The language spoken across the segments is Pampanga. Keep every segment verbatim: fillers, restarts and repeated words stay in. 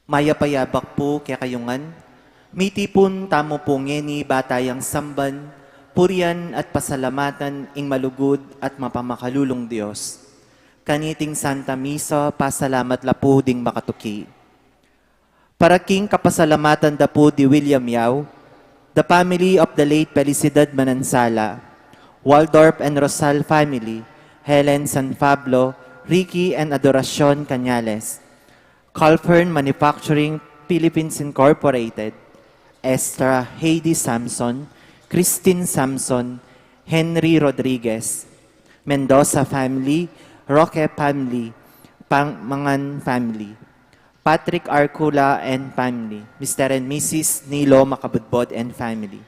Mayap a yabak pu kekayu ngan. Mitipun tamu pu ngeni ba tayang samban, purian at pasalamatan ing malugud at mapamakalulung Dios. Kaniting Santa Misa, pasalamat la pu ding makatuki. Para king kapasalamatan da pu di William Yao, the family of the late Felicidad Manansala, Waldorf and Rosal family, Helen San Pablo, Ricky and Adoracion Cañales, Calfern Manufacturing Philippines Incorporated, Estra Heidi Samson, Christine Samson, Henry Rodriguez, Mendoza family, Roque family, Pangmangan family, Patrick Arcula and family, Mister and Missus Nilo Macabudbod and family,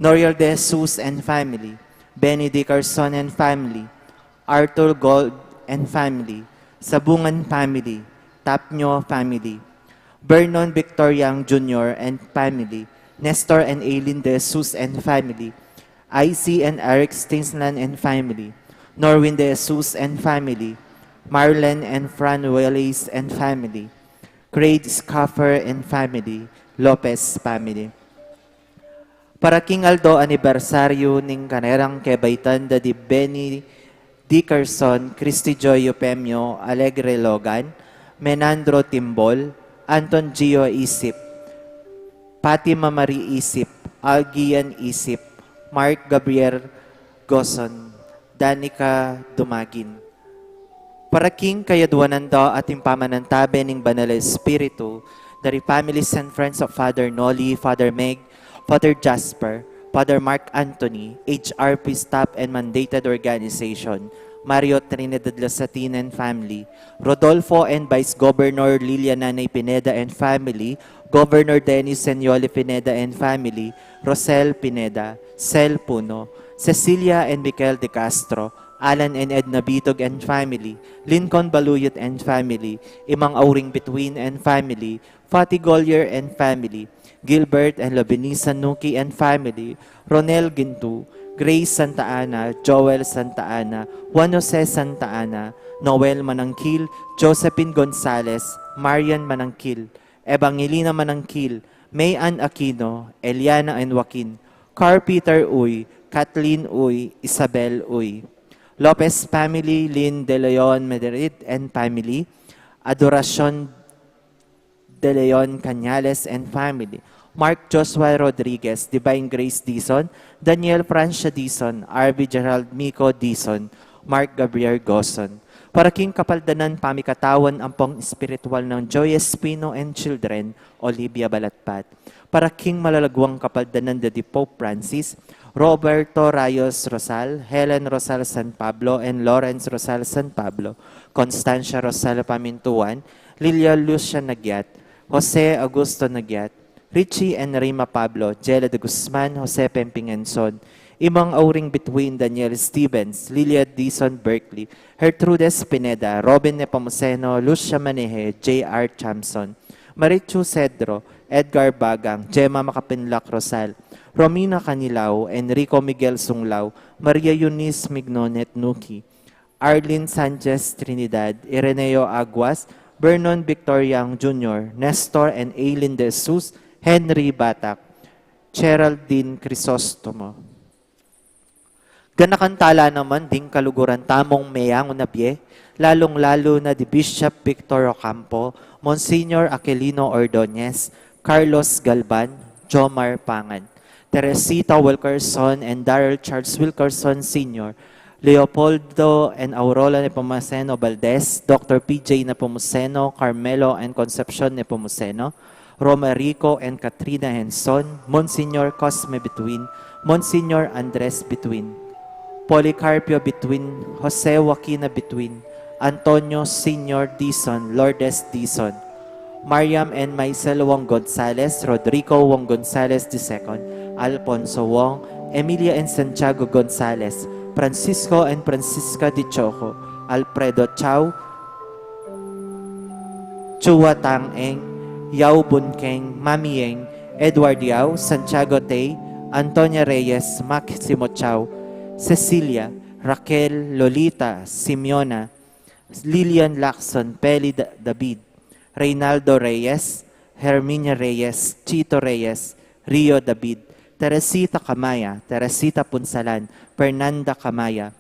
Noriel De Jesus and family, Benny Dickerson and family, Arthur Gold and family, Sabungan family, Tapño family, Vernon Victor Young Junior and family, Nestor and Aileen De Jesus and family, Icy and Eric Stinsland and family, Norwin De Jesus and family, Marlene and Fran Willis and family, Craig Scoffer and family, Lopez family. Para king aldo anibersaryu ning kanerang kebaitan da di Benny Dickerson, Christy Joy Eufemio, Alegre Logan, Menandro Timbol, Anton Gio Isip, Fatima Marie Isip, Algian Isip, Mark Gabriel Goson, Danica Dumagin. Para king kayadwanan da at ing pamanantabe ning Banal a Espiritu, dari families and friends of Father Noli, Father Meg, Father Jasper, Father Mark Anthony, H R P staff and mandated organization, Mario Trinidad Lasatin and family, Rodolfo and Vice Governor Lilia Nanay Pineda and family, Governor Dennis and Yoli Pineda and family, Rosel Pineda, Sel Puno, Cecilia and Mikel De Castro, Alan and Edna Bitog and family, Lincoln Baluyot and family, Imang Auring Bituin and family, Fatty Golyer and family, Gilbert and Lobenisa Nuki and family, Ronel Gintu, Grace Santa Ana, Joel Santa Ana, Juan Jose Santa Ana, Noel Manangkil, Josephine Gonzalez, Marian Manangkil, Evangelina Manangkil, May Ann Aquino, Eliana and Joaquin, Carl Peter Uy, Kathleen Uy, Isabel Uy. Lopez family, Lynn De Leon Mederit and family, Adoracion De Leon Cañales and family, Mark Joshua Rodriguez, Divine Grace Dizon, Daniel Francia Dizon, R B Gerald Mico Dizon, Mark Gabriel Goson. Para king kapaldanan pamikatawan ampong espiritual nang Joy Espino and children, Olivia Balatpat. Para king malalaguang kapaldanan da di Pope Francis, Roberto Rayos Rosal, Helen Rosal San Pablo, and Lawrence Rosal San Pablo, Constancia Rosal Pamintuan, Lilia Lucia Nagyat, Jose Augusto Nagyat, Richie and Rima Pablo, Jela de Guzman, Jose Pempingenson, Imang Auring Bituin, Daniel Stevens, Lilia Dizon Berkeley, Gertrudes Pineda, Robin Nepomuceno, Lucia Maneje, J R Chamson, Marichu Cedro, Edgar Bagang, Gemma Makapinlak Rosal, Romina Canilao, Enrico Miguel Sunglao, Maria Eunice Mignonet Nuki, Arlene Sanchez Trinidad, Ireneo Aguas, Vernon Victor Young Junior, Nestor and Aileen De Jesus, Henry Batak, Geraldine Crisostomo. Ganakan tala naman ding kaluguran tamung meyangu na bie, lalung-lalu na di Bishop Victor Ocampo, Monsignor Aquilino Ordonez, Carlos Galban, Jomar Pangan, Teresita Wilkerson and Daryl Charles Wilkerson Senior, Leopoldo and Aurora Nepomuceno Valdez, Doctor P J Nepomuceno, Carmelo and Concepcion Nepomuceno, Romerico and Katrina Henson, Monsignor Cosme Bituin, Monsignor Andres Bituin, Policarpio Bituin, Jose Joaquina Bituin, Antonio Senior Dizon, Lourdes Dizon, Mariam and Maisel Wong Gonzales, Rodrigo Wong Gonzales the second, Alfonso Wong, Emilia and Santiago Gonzales, Francisco and Francisca de Choco, Alfredo Chao, Chua Tang Eng, Yao Bun Keng, Mami Eng, Edward Yao, Santiago Tay, Antonia Reyes, Maximo Chao, Cecilia, Raquel, Lolita, Simeona, Lilian Lacson, Peli Da-, David, Reynaldo Reyes, Herminia Reyes, Chito Reyes, Rio David, Teresita Camaya, Teresita Punsalan, Fernanda Camaya,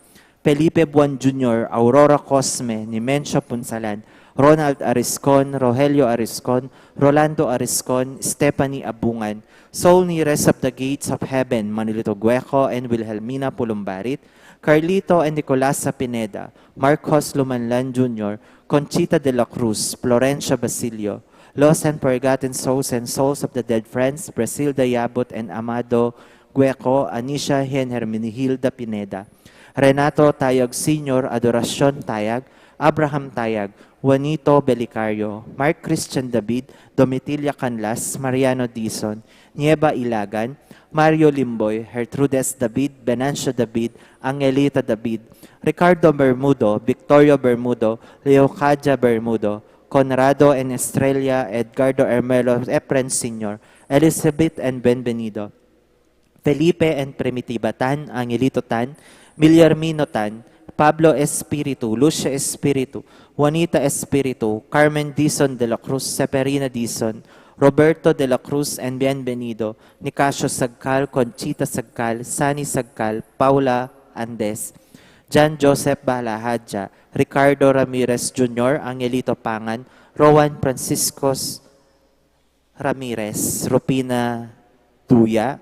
Felipe Buan Junior, Aurora Cosme, Nimencio Punsalan, Ronald Ariscon, Rogelio Ariscon, Rolando Ariscon, Stephanie Abungan, Soul Nearest of the Gates of Heaven, Manolito Gueco and Wilhelmina Pulumbarit, Carlito and Nicolasa Pineda, Marcos Lumanlan Junior, Conchita de la Cruz, Florencia Basilio, Lost and Forgotten Souls and Souls of the Dead Friends, Brasilda Yabut and Amado Gueco, Anisha and Herminihilda Pineda, Renato Tayag Senior, Adoracion Tayag, Abraham Tayag, Juanito Belicario, Mark Christian David, Domitila Canlas, Mariano Dizon, Nieva Ilagan, Mario Limboy, Gertrudes David, Venancio David, Angelita David, Ricardo Bermudo, Victorio Bermudo, Leocadia Bermudo, Conrado and Estrella, Edgardo Hermelo, Efren Senior, Elizabeth and Benvenido, Felipe and Primitiva Tan, Angelito Tan, Guillermino Tan, Pablo Espiritu, Lucia Espiritu, Juanita Espiritu, Carmen Dizon de la Cruz, Seferina Dizon, Roberto de la Cruz and Bienvenido, Nicasio Sagcal, Conchita Sagcal, Sani Sagcal, Paula Andes, John Joseph Balahadja, Ricardo Ramirez Junior, Angelito Pangan, Rowan Franciscos Ramirez, Rupina Duya,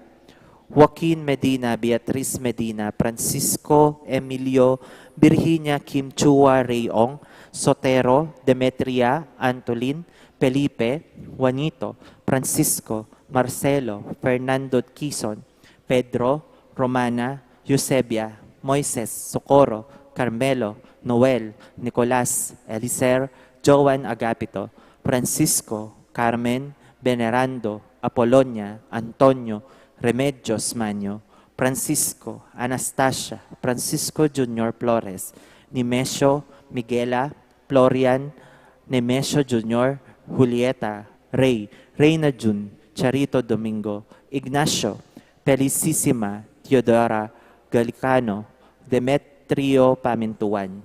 Joaquin Medina, Beatriz Medina, Francisco Emilio, Virginia Kim Chua Rayong, Sotero, Demetria, Antolin, Felipe, Juanito, Francisco, Marcelo, Fernando Quizon, Pedro, Romana, Eusebia, Moises, Socorro, Carmelo, Noel, Nicolas, Eliser, Joan Agapito, Francisco, Carmen, Venerando, Apolonia, Antonio, Remedios Manyo, Francisco, Anastasia, Francisco Junior Flores, Nemesio, Miguela, Florian, Nemesio Junior, Julieta, Rey, Reina Jun, Charito Domingo, Ignacio, Felicissima, Teodora, Galicano, Demetrio Pamintuan,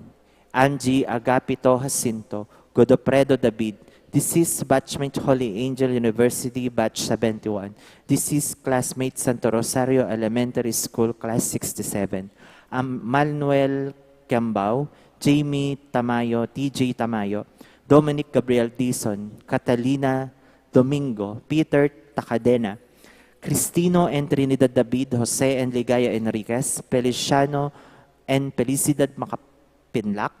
Angie Agapito Jacinto, Godofredo David, deceased batchmate Holy Angel University, batch seventy-one, deceased classmate Santo Rosario Elementary School, class sixty-seven, Am-, Manuel Kembao, Jamie Tamayo, T J Tamayo, Dominic Gabriel Dizon, Catalina Domingo, Peter Takadena, Cristino and Trinidad David, Jose and Ligaya Enriquez, Feliciano and Felicidad Macapinlac,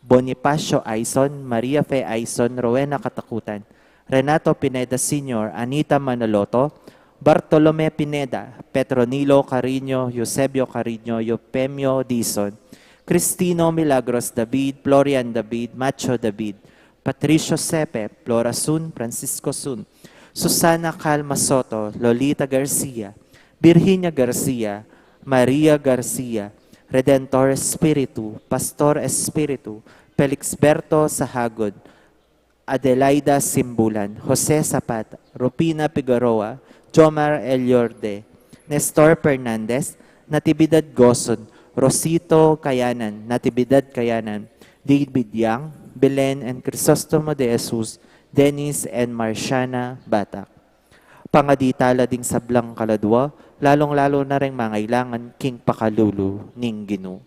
Bonifacio Aison, Maria Fe Aison, Rowena Katakutan, Renato Pineda Senior, Anita Manoloto, Bartolome Pineda, Petronilo Carino, Eusebio Carino, Eufemio Dizon, Cristino Milagros David, Florian David, Macho David, Patricio Sepe, Flora Sun, Francisco Sun, Susana Calma Soto, Lolita Garcia, Virginia Garcia, Maria Garcia, Redentor Espiritu, Pastor Espiritu, Felixberto Sahagod, Adelaida Simbulan, Jose Zapata, Rufina Figueroa, Jomar Eliorde, Nestor Fernandez, Natividad Goson, Rosito Kayanan, Natividad Kayanan, David Yang, Belen and Crisostomo de Jesus, Dennis and Marciana Batak. Pangadi tala ding sablang kaladwa, lalung-lalu na reng mangailangan king pakalulu ning Ginu.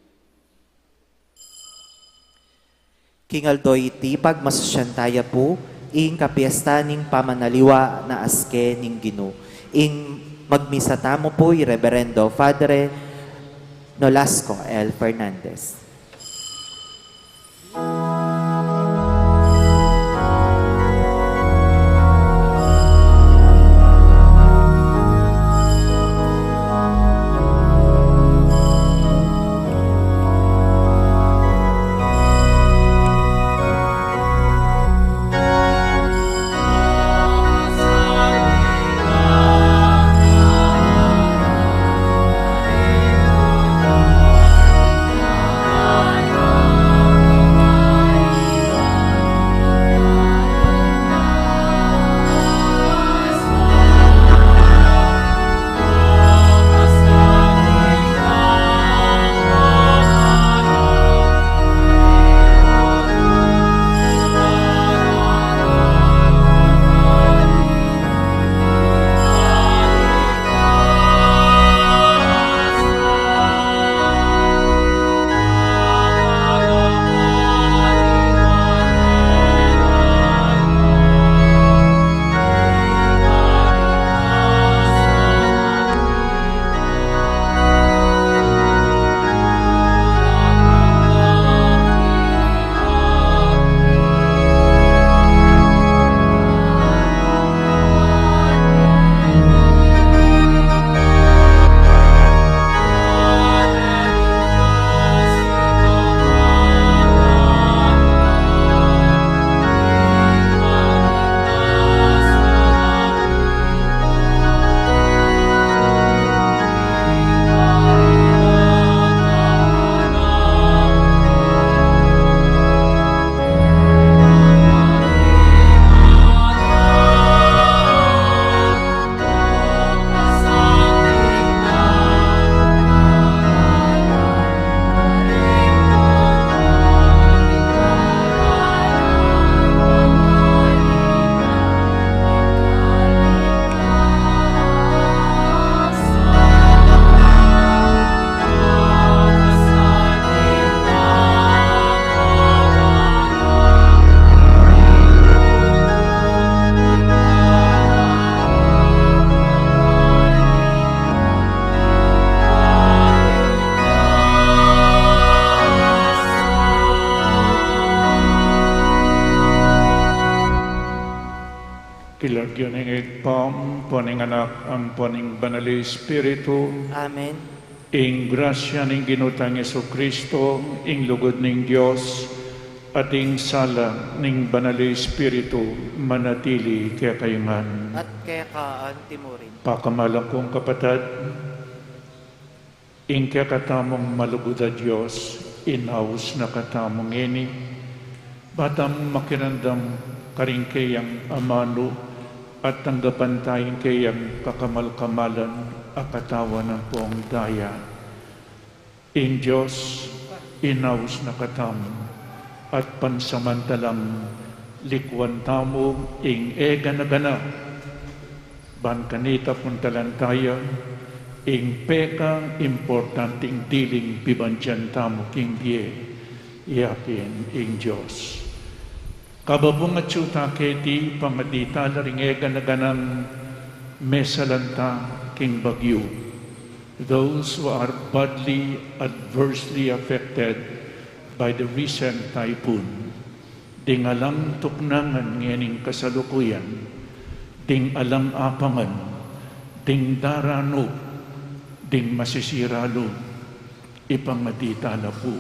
King aldo iti, pagmasusyan taya pu ing kapiesta ning pamanaliwa na aske ning Ginu. Ing magmisa tamu pu i Reverendo Padre Nolasco L Fernandez. King lagyu ning Ibpa, ampo ning Anak, ampo ning Banal a Espiritu. Amen. Ing grasya ning Ginu tang Jesucristo, ing lugud ning Dios, at ing sala ning Banal a Espiritu, manatili kekayu ngan. At keka antimurin. Pakamalan kung kapatad, ing kekatamung malugud a Dios, inaus na katamu ngeni, ba tamung makiramdam karing keyang amanu, at tanggapan ta ing keyang kakamal-kamalan a katawan ampong daya. Ing Dios, inaus na katamu, at pansamantalang likuan tamu ing e gana-gana. Ban kanita puntalan taya ing pekaimportanting diling pibandian tamu king bie, ya pin ing Dios. Kababung atsu ta keti, pangadi ta la ring e gana-ganang mesalan ta king bagyu. Those who are badly, adversely affected by the recent typhoon. Ding alang tuknangan ngening kasalukuyan, ding alang apangan, ding daranu, ding masisira lub, ipangadi ta la pu.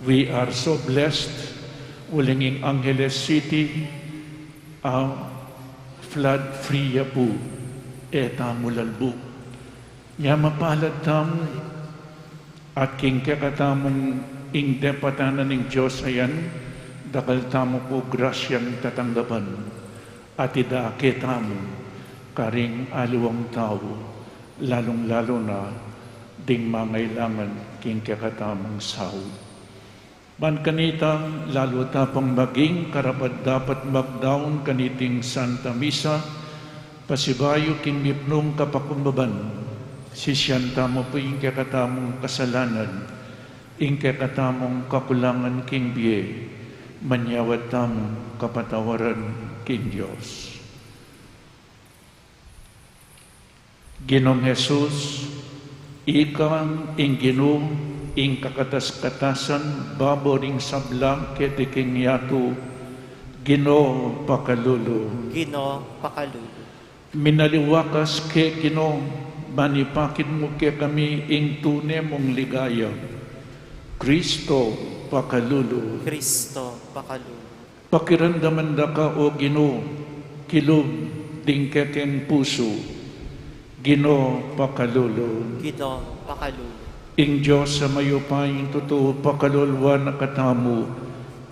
We are so blessed, uling ing Angeles City, a flood free ya pu, e tamu lalbu. Nya mapalad tamu, at king kekatamung ing depatanan ning Dios a yan, dakal tamu pu grasyang tatanggapan, at idake tamu karing aliwang tau, lalung-lalu na ding mangailangan king kekatamung saud. Ban kanita, lalu ta pang maging karapat-dapat magdaun kaniting Santa Misa, pasibayu king mipnung kapakumbaban, sisian tamu pu ing kekatamung kasalanan, ing kekatamung kakulangan king bie, manyawad tamung kapatawaran king Dios. Ginung Jesus, ika ing Ginu, ing kakatas-katasan, babo ring sabla keti king yatu, Ginu pakalulu. Ginu pakalulu. Minaliwakas ke Ginu, ban ipakit mu kekami ing tune mung ligaya, Kristo pakalulu. Kristo pakalulu. Pakiramdaman da ka, O Ginu, kilub ding kekeng pusu, Ginu pakalulu. Ginu pakalulu. Ing Dios a mayupayang tutu pakaluluan na katamu,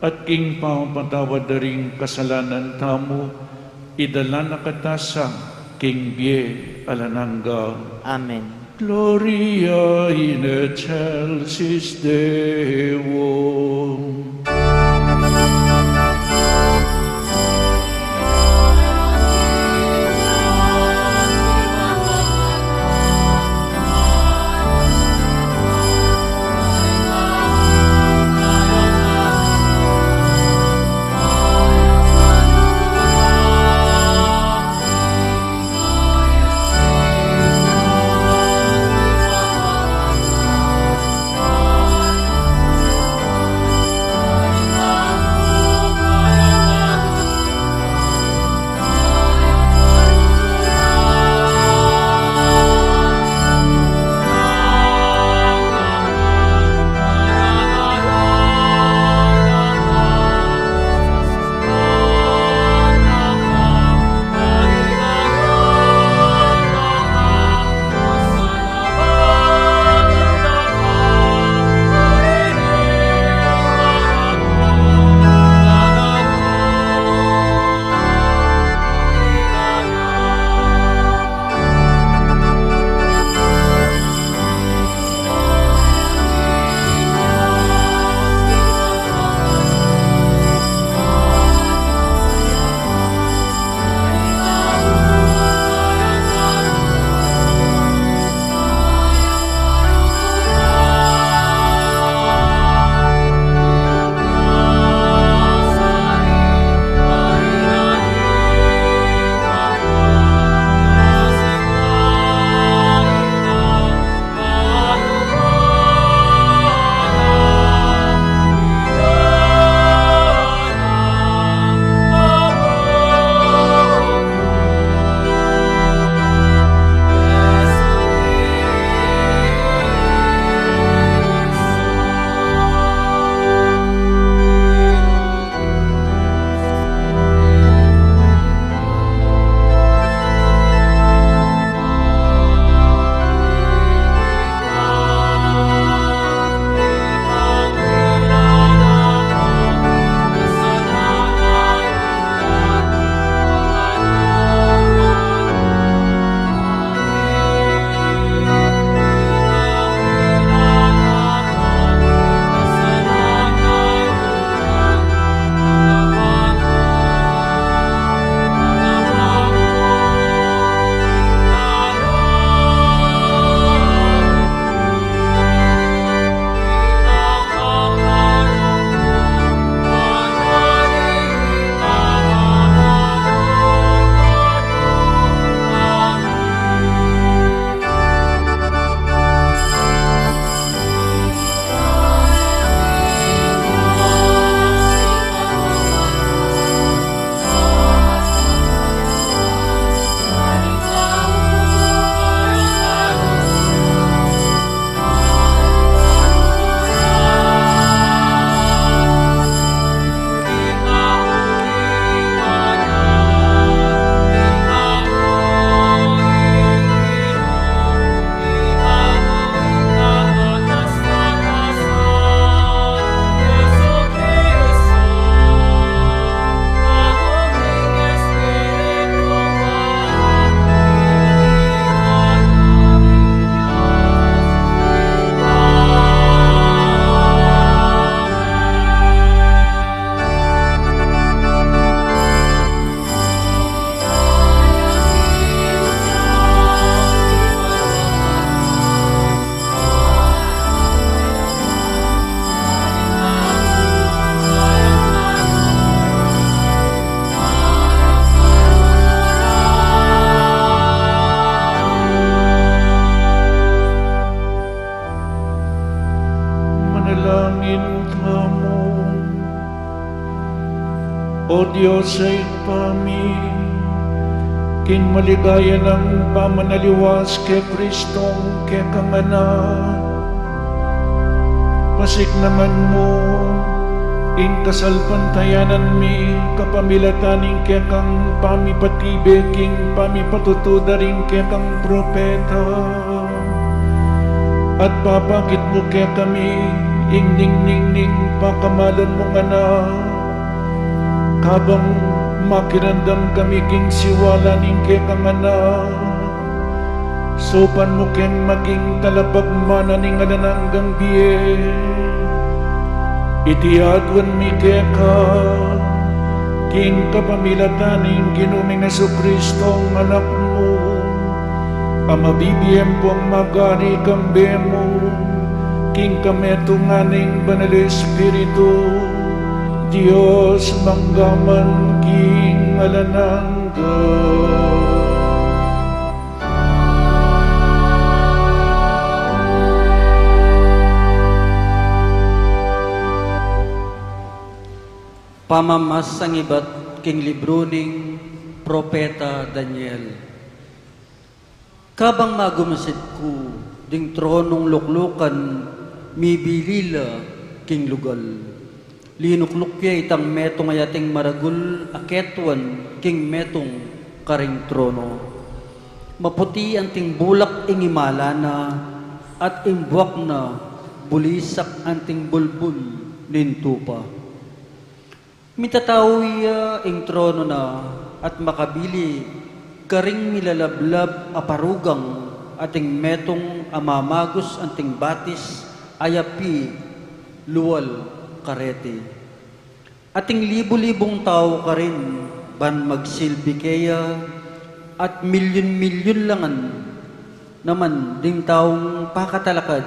at king pamapatawad da ring kasalanan tamu, idala na kata sa king bie alang angga. Amen. Gloria in excelsis Deo. Dios a Ibpa mi, king maligaya nang pamanaliwas kang Kristong kekang Anak, pasiknaman mu ing kasalpantayanan mi kapamilatan ning kekang pamipatibe king pamipatutu da ring kekang propeta. At papakit mu kekami ing ningning ning pakamalan mung Anak, kabang makiramdam kami king siwala ning kekang Anak. Saupan mu keng maging talapagmana ning alang anggang bie. Iti aduan mi keka king kapamilatan ning Ginu ming Jesucristo, Anak mu, a mabibie ampong mag-ari kambe mu, king kametungan ning Banal Espiritu, Dios, mangga man king alang angga. Pamamasang ibat king libru ning Propeta Daniel. Kabang magumasid ku ding tronung luklukan, mibili la king lugal. Linukluk ya itang metung a yating maragul a ketuan king metung karing trono. Maputi anting bulak ing imala na, at ing buak na bulisak anting bulbul ning tupa. Mitatau ya ing trono na at makabili karing milalablab a parugang, ating metung a mamagus anting batis a yapi lual kareti. Ating libu-libung tau karin ban magsilbi keya, at milyun-milyun la ngan naman ding taung pakatalakad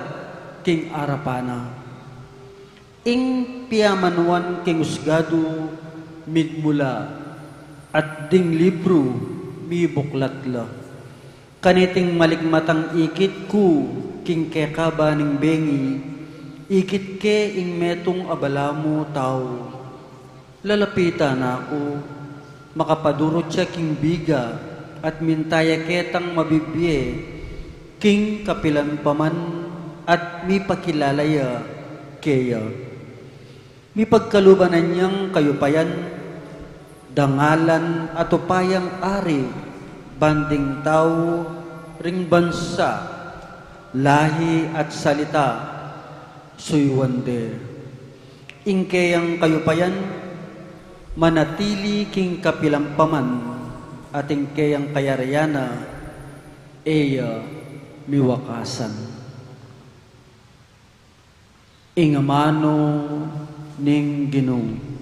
king arapan na. Ing piamanuan king usgadu migmula, at ding libru mibuklat la. Kaniting malikmatang ikit ku king kekaba ning bengi, ikit ke ing metung a balamu tau. Lalapitan na ku, makapadurut ya king biga, at minta ya ketang mabibie king kapilan pa man, at mipakilala ya keya. Mipagkaluban na niyang kayupayan, dangalan at upayang ari, ban ding tau ring bansa, lahi at salita, suyuan de. Ing keyang kayupayan manatili king kapilan pa man, at ing keyang kayarian na e ya miwakasan. Ing amanu ning Ginu.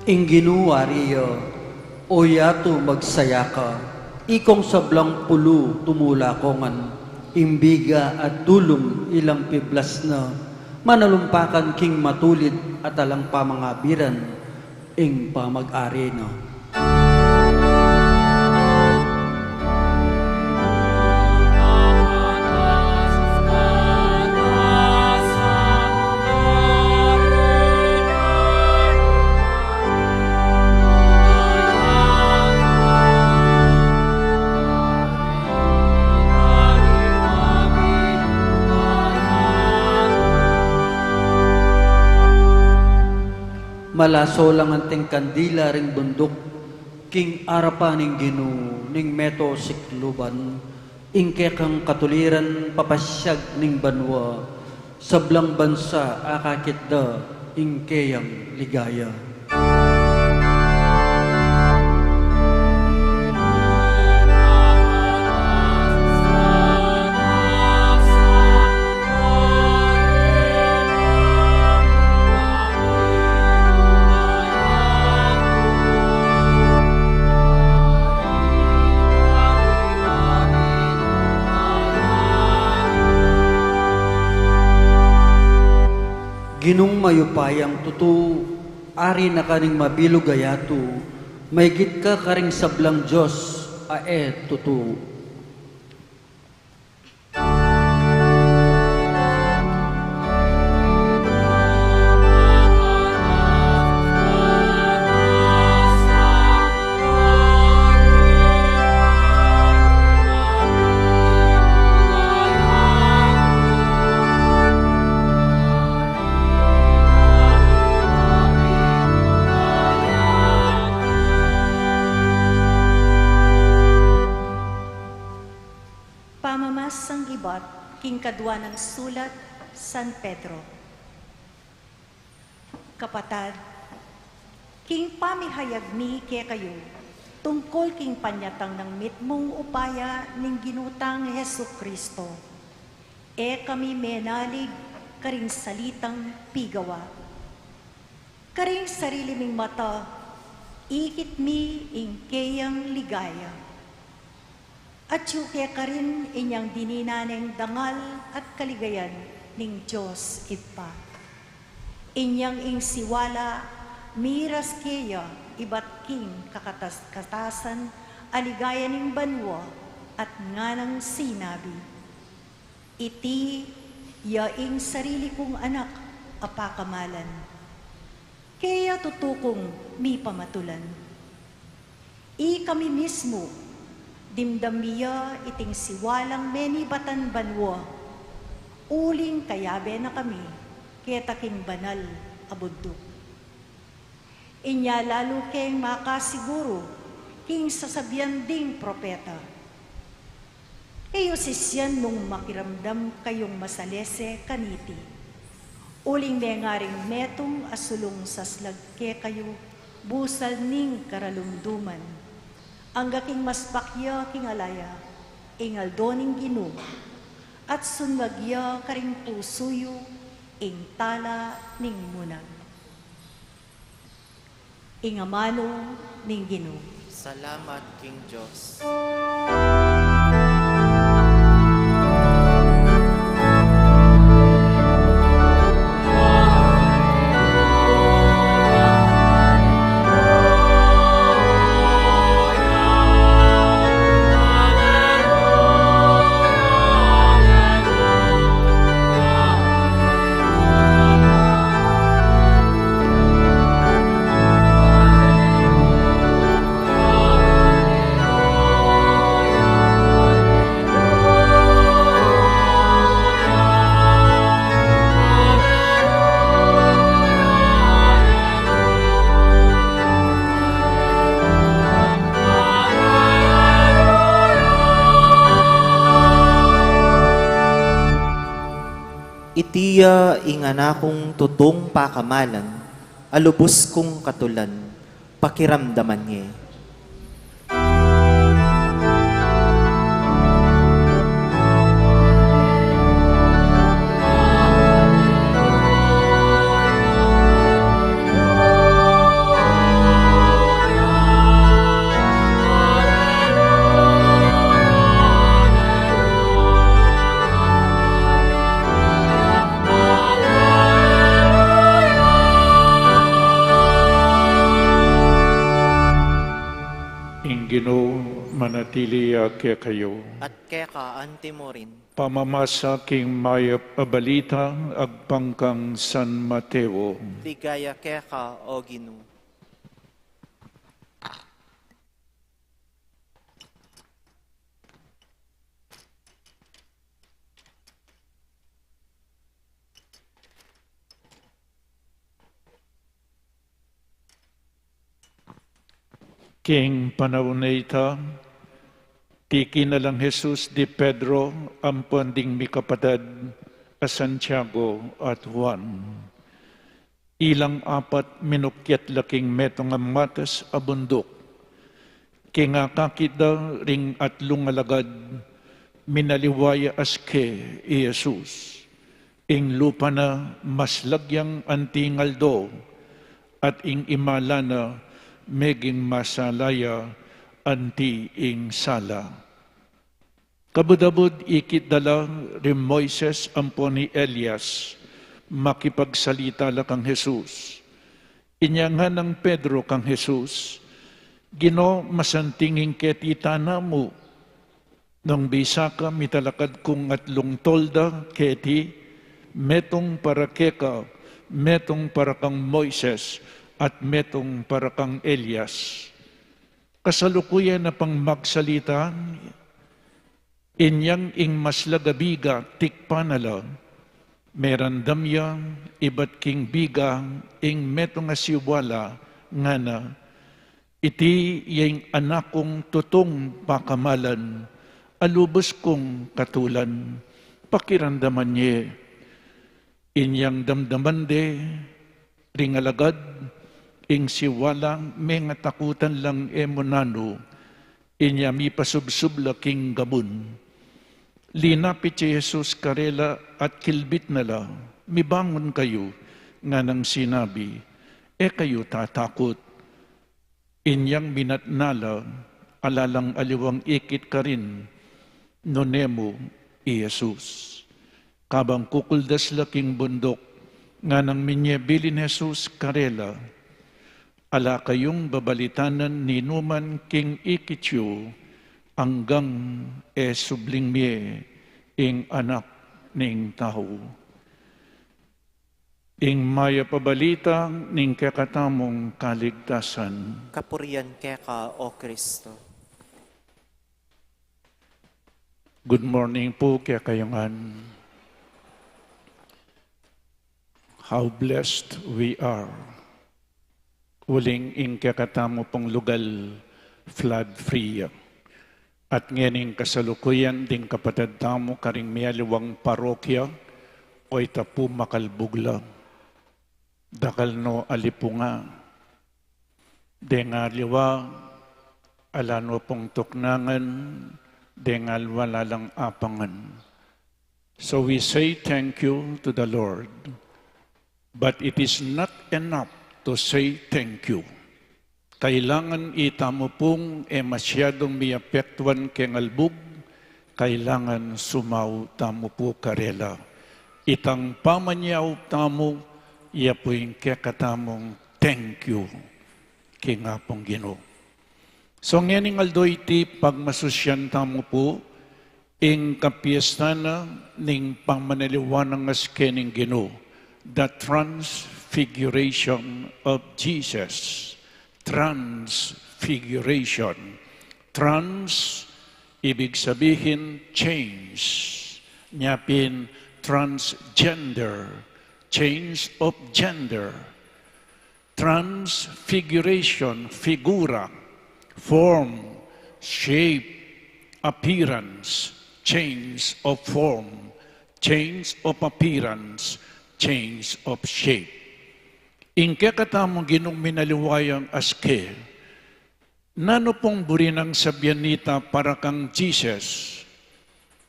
Ing Ginu wari ya, O yatu, magsaya ka. Ikong sablang pulu tumula ko ngan, ing biga at dulung ilang piblas na, manalumpakan king matulid at alang pamangabiran ing pamag-ari na. Palaso lang anting kandila ring bunduk, king arapan ning Ginu ning meto sikluban, ing kekang katuliran papasyag ning banua, sablang bansa akakit da ing keyang ligaya. Ginung mayupayang tutu, Ari na ka ning mabilug a yatu, maigit ka karing sablang dios a e tutu. Pamamasang ibat king kadua nang sulat San Pedro. Kapatad, king pamihayag mi kekayu tungkul king panyatang nang mitmung upaya ning Ginu tang Jesucristo, e kami menalig karing salitang pigawa. Karing sarili ming mata, ikit mi ing keyang ligaya. Atyu kekarin inyang dinina neng dangal at kaligayan ning Dios Ibpa. Inyang ing siwala miras keya ibat king kakatas-, katasan a ligaya ning banua at nganang sinabi, Iti ya ing sarili kung anak a pakamalan. Keya tutu kung mipamatulan. Ikami mismu, dimdam mi ya iting siwalang menibatan banua, uling kayabe na kami keta king banal a bunduk. Inya lalu keng makasiguru king sasabian ding propeta. Kayu sisian nung makiramdam kayung masalese kaniti. Uling mengaring metung a sulung saslag kekayu, busal ning karalumduman. Angga king maspak ya king ala ya, ing aldo ning Ginu, at sunwag ya karing pusu yu, ing tala ning munag. Ing amanu ning Ginu. Salamat king Dios. Iti ya ing Anak kung tutung pakamalan, a lubus kung katulan, pakiramdaman ye. Ing Ginu manatili ya kekayu. At keka antimurin. Pamamasa king mayap a balita agpang kang San Mateo. Ligaya keka, O Ginu. King panaun a ita, tiki na lang Jesus di Pedro ampon ding mikapatad a Santiago at Juan. Ilang apat minukyat la king metung a matas a bunduk. King akakit da ring atlung alagad, minaliwa ya aske i Jesus. Ing lupa na maslag yang anti ing aldo, at ing imala na meging masala ya anti ing sala. Kabud-abud ikit da la ri Moises ampon i Elias, makipagsalita la kang Jesus. Inya nganang Pedro kang Jesus, Ginu, masanting ing keti tana mu. Nung bisa ka mitalakad kung atlung tolda keti, metung para keka, metung para kang Moises, at metung para kang Elias. Kasalukuyan na pang magsalita, inyang ing maslag a biga tikpan na la, merandam ya ibat king biga ing metung a siwala, ngana, Iti ya ing anak kung tutung pakamalan, a lubus kung katulan, pakiramdaman ye. Inyang damdaman de ring alagad, ing siwala mengatakutan lang e mu nanu, inya mipasubsub la king gabun. Linapit ya i Jesus karela at kilbit na la, Mibangun kayu, nganang sinabi, E kayu tatakut. Inyang minatna la, ala lang aliwang ikit karin, nune mu i Jesus. Kabang kukuldas la king bunduk, nganang minye bilin Jesus karela, Ala kayung babalitanan ninuman king ikit yu, anggang e subling mie ing Anak ning Tau. Ing mayap a balita ning kekatamung kaligtasan. Kapurian keka, O Kristo. Good morning pu kekayu ngan. How blessed we are. Uling ing kekatamu pung lugal flood free ya. At ngening kasalukuyan ding kapatad tamu karing mialiwang parokya, o ita pu makalbug la. Dakal no alipunga. Deng aliwa, ala no pung tuknangan, deng aliwa ala lang apangan. So we say thank you to the Lord. But it is not enough to say thank you. Kailangan itamu pung e masyadung miapektuan keng albug, kailangan sumaup tamu pu karela. Itang pamanyaup tamu, ya pu ing kekatamung thank you king Apung Ginu. So ngening aldo iti pagmasusyan tamu pu ing kapiestan na ning pamanaliwa nang aske ning Ginu, the Transfiguration of Jesus. Transfiguration. Trans, ibig sabihin change. Nya pin transgender, change of gender. Transfiguration, figura, form, shape, appearance, change of form, change of appearance, change of shape. Ing kekatamung Ginung minaliwa yang aske, nanu pung buri nang sabian nita para kang Jesus?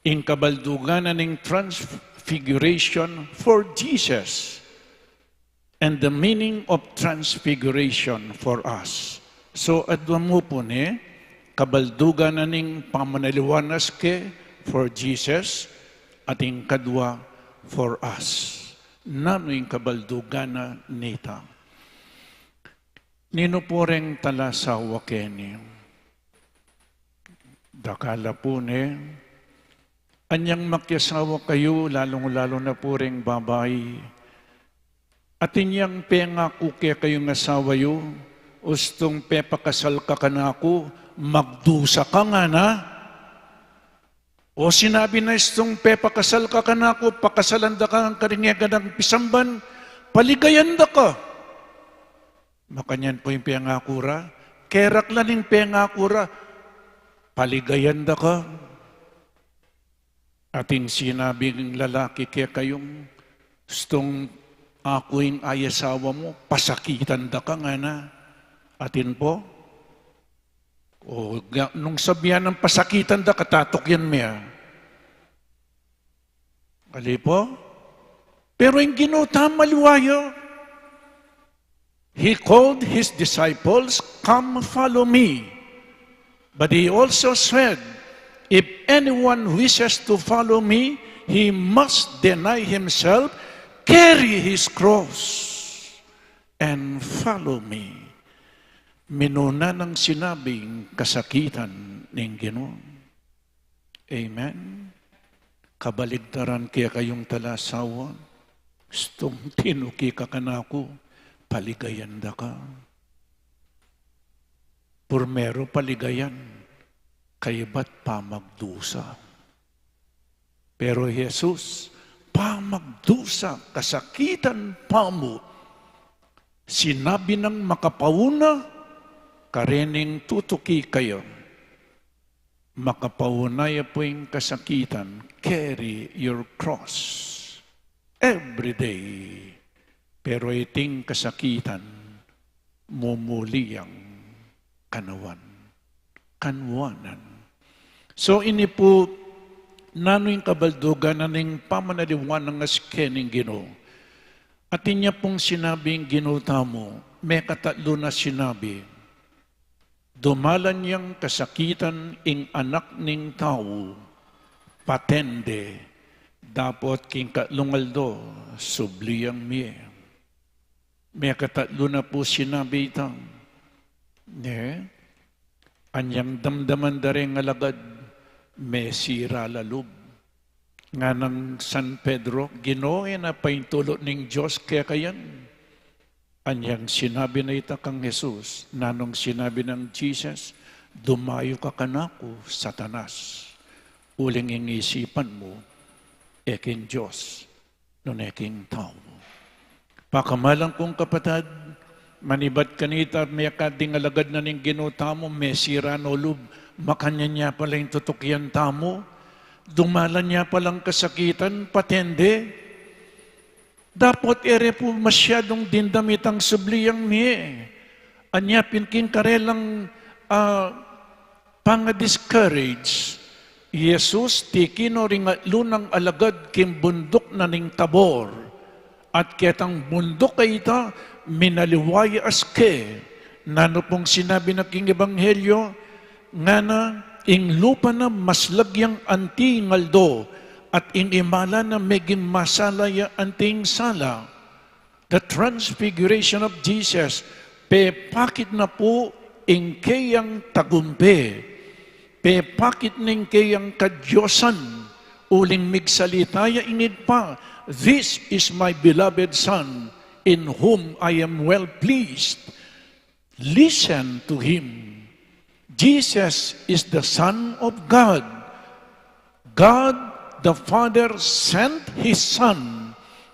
Ing kabaldugan na ning transfiguration for Jesus. And the meaning of transfiguration for us. So, adwa mu pu ne, kabaldugan na ning pamanaliwa nang aske for Jesus, at ing kadwa for us. Nanu ing kabaldugan na nita? Ninu pu reng talasawa keni? Dakal la pu ne, anyang makiasawa kayu, lalung-lalu na pu reng babai. Atin yang pengaku kekayung asawa yu, ustung pepakasal ka kanaku, magdusa ka ngana. O sinabi na, ustung pepakasal ka kanaku, pakasalan da ka karing e ka nang pisamban, paligayan da ka. Makanyan pu ing pengaku ra, Keraklan ing pengaku ra, paligayan da ka. Atin sinabing lalaki kekayu, "Istung aku ing asawa mu, pasakitan da ka," ngana. Atin pu. O, ga-, nung sabian nang pasakitan da ka, tatukyan me ya. Ali pu? Pero ing Ginu tamu maliwa ya. He called his disciples, "Come, follow me." But he also said, "If anyone wishes to follow me, he must deny himself, carry his cross, and follow me." Minuna nang sinabing kasakitan ning Ginu. Amen. Kabaligtaran kekayung talasawa, istung tinuki ka kanaku, paligayan da ka. Purmeru paligayan, kaybat pamagdusa. Pero Jesus, pamagdusa, kasakitan pamu, sinabi nang makapauna, karening tutuki kaya. Makapauna ya pu ing kasakitan, carry your cross every day. Pero iting kasakitan, mumuli yang kanawan, kanuanan. So, ini pu, nanu ing kabaldugan na ning pamanaliwa nang aske ning Ginu? Atin ya pung sinabi ing Ginu tamu, mekatatlu na sinabi, dumalan yang kasakitan ing Anak ning Tau, patende, dapot king katlung aldo, subli yang mie. Mekatatlu na pu sinabi ita. Ne? Anyang damdaman da reng alagad, mesira la lub. Nganang San Pedro, Ginu, e na paintulut ning Dios keka yan? Anyang sinabi na ita kang Jesus, nanung sinabi nang Jesus, dumayu ka kanaku, Satanas, uling ing isipan mu, e king Dios, nune king tau. Pakamalan kung kapatad, manibat kanita, mekad ding alagad na ning Ginu tamu, mesira no lub, makanyan ya pala ing tutukian tamu, dumalan ya palang kasakitan, patende. Dapot e re pu masyadung dimdam itang subli yang mie. Anya pin king karelang, ah, panga-discourage, i Jesus, tiki no ring atlu nang alagad king bunduk na ning Tabor. At ketang bunduk a ita, minaliwa ya aske. Nanu pung sinabi na king Ebanghelyo? Ngana, ing lupa na maslag yang anti ing aldo, at ing imala na meging masala ya anti ing sala. The transfiguration of Jesus, pepakit na pu ing keyang tagumpe, pepakit na ing keyang kadiosan, uling migsalita ya ing Ibpa, "This is my beloved Son, in whom I am well pleased." Listen to him. Jesus is the Son of God. God the Father sent his Son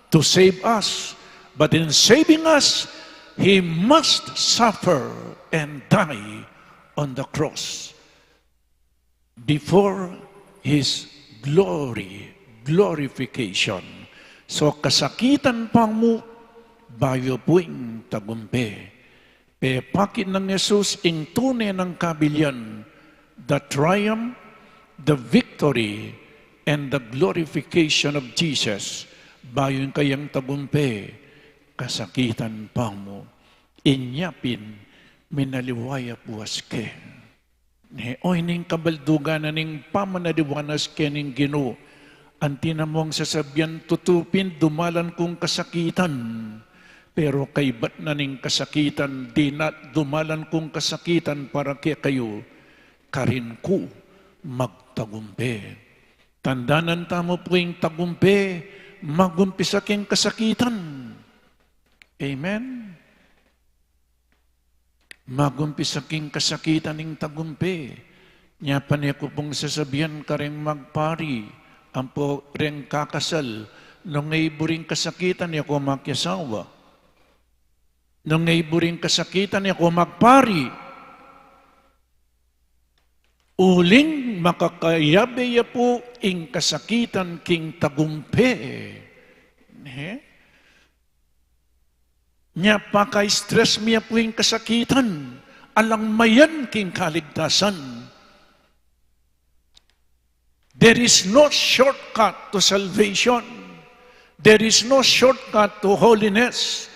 to save us, but in saving us, he must suffer and die on the cross before his glory, glorification. So, kasakitan pa mu, bayu pu ing tagumpe. Pepakit nang Jesus ing tune nang kabilian, the triumph, the victory, and the glorification of Jesus. Bayu ing kayang tagumpe, kasakitan pa mu. Inya pin, minaliwa ya pu aske. Ne, o ining kabaldugan na ning pamanaliwa na aske ning Ginu. Anti na mung sasabian, tutu pin dumalan kung kasakitan. Pero kaybat na ning kasakitan, dina't dumalan kung kasakitan para kekayu, karin ku magtagumpe. Tandanan tamu pu ing tagumpe, magumpisa king kasakitan. Amen? Magumpisa king kasakitan ing tagumpe. Nya pane ku pung sasabian kareng magpari, ampo reng kakasal, nung e buring kasakitan ya ku makiasawa. Nung e buring kasakitan ya ku magpari. Uling makakayabe ya pu ing kasakitan king tagumpe. Ne? Nya paka-stress mi ya pu ing kasakitan, alang mayan king kaligtasan. There is no shortcut to salvation. There is no shortcut to holiness.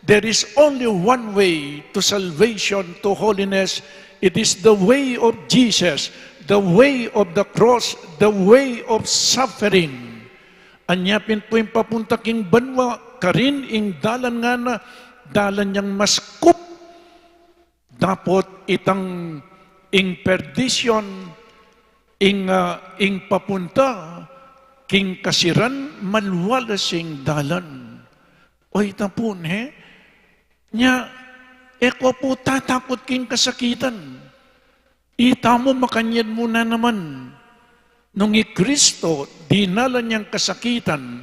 There is only one way to salvation, to holiness. It is the way of Jesus, the way of the cross, the way of suffering. Anya pin pu ing papunta king banua, karin ing dalan ngana, dalan yang maskup. Dapot itang ing perdisyon, ing, ah, ing papunta king kasiran, malwalas ing dalan. O ita pu, ne? Nya, e ko pu tatakut king kasakitan. Ita mu makanyan mu na naman. Nung i Kristo, dinalan yang kasakitan,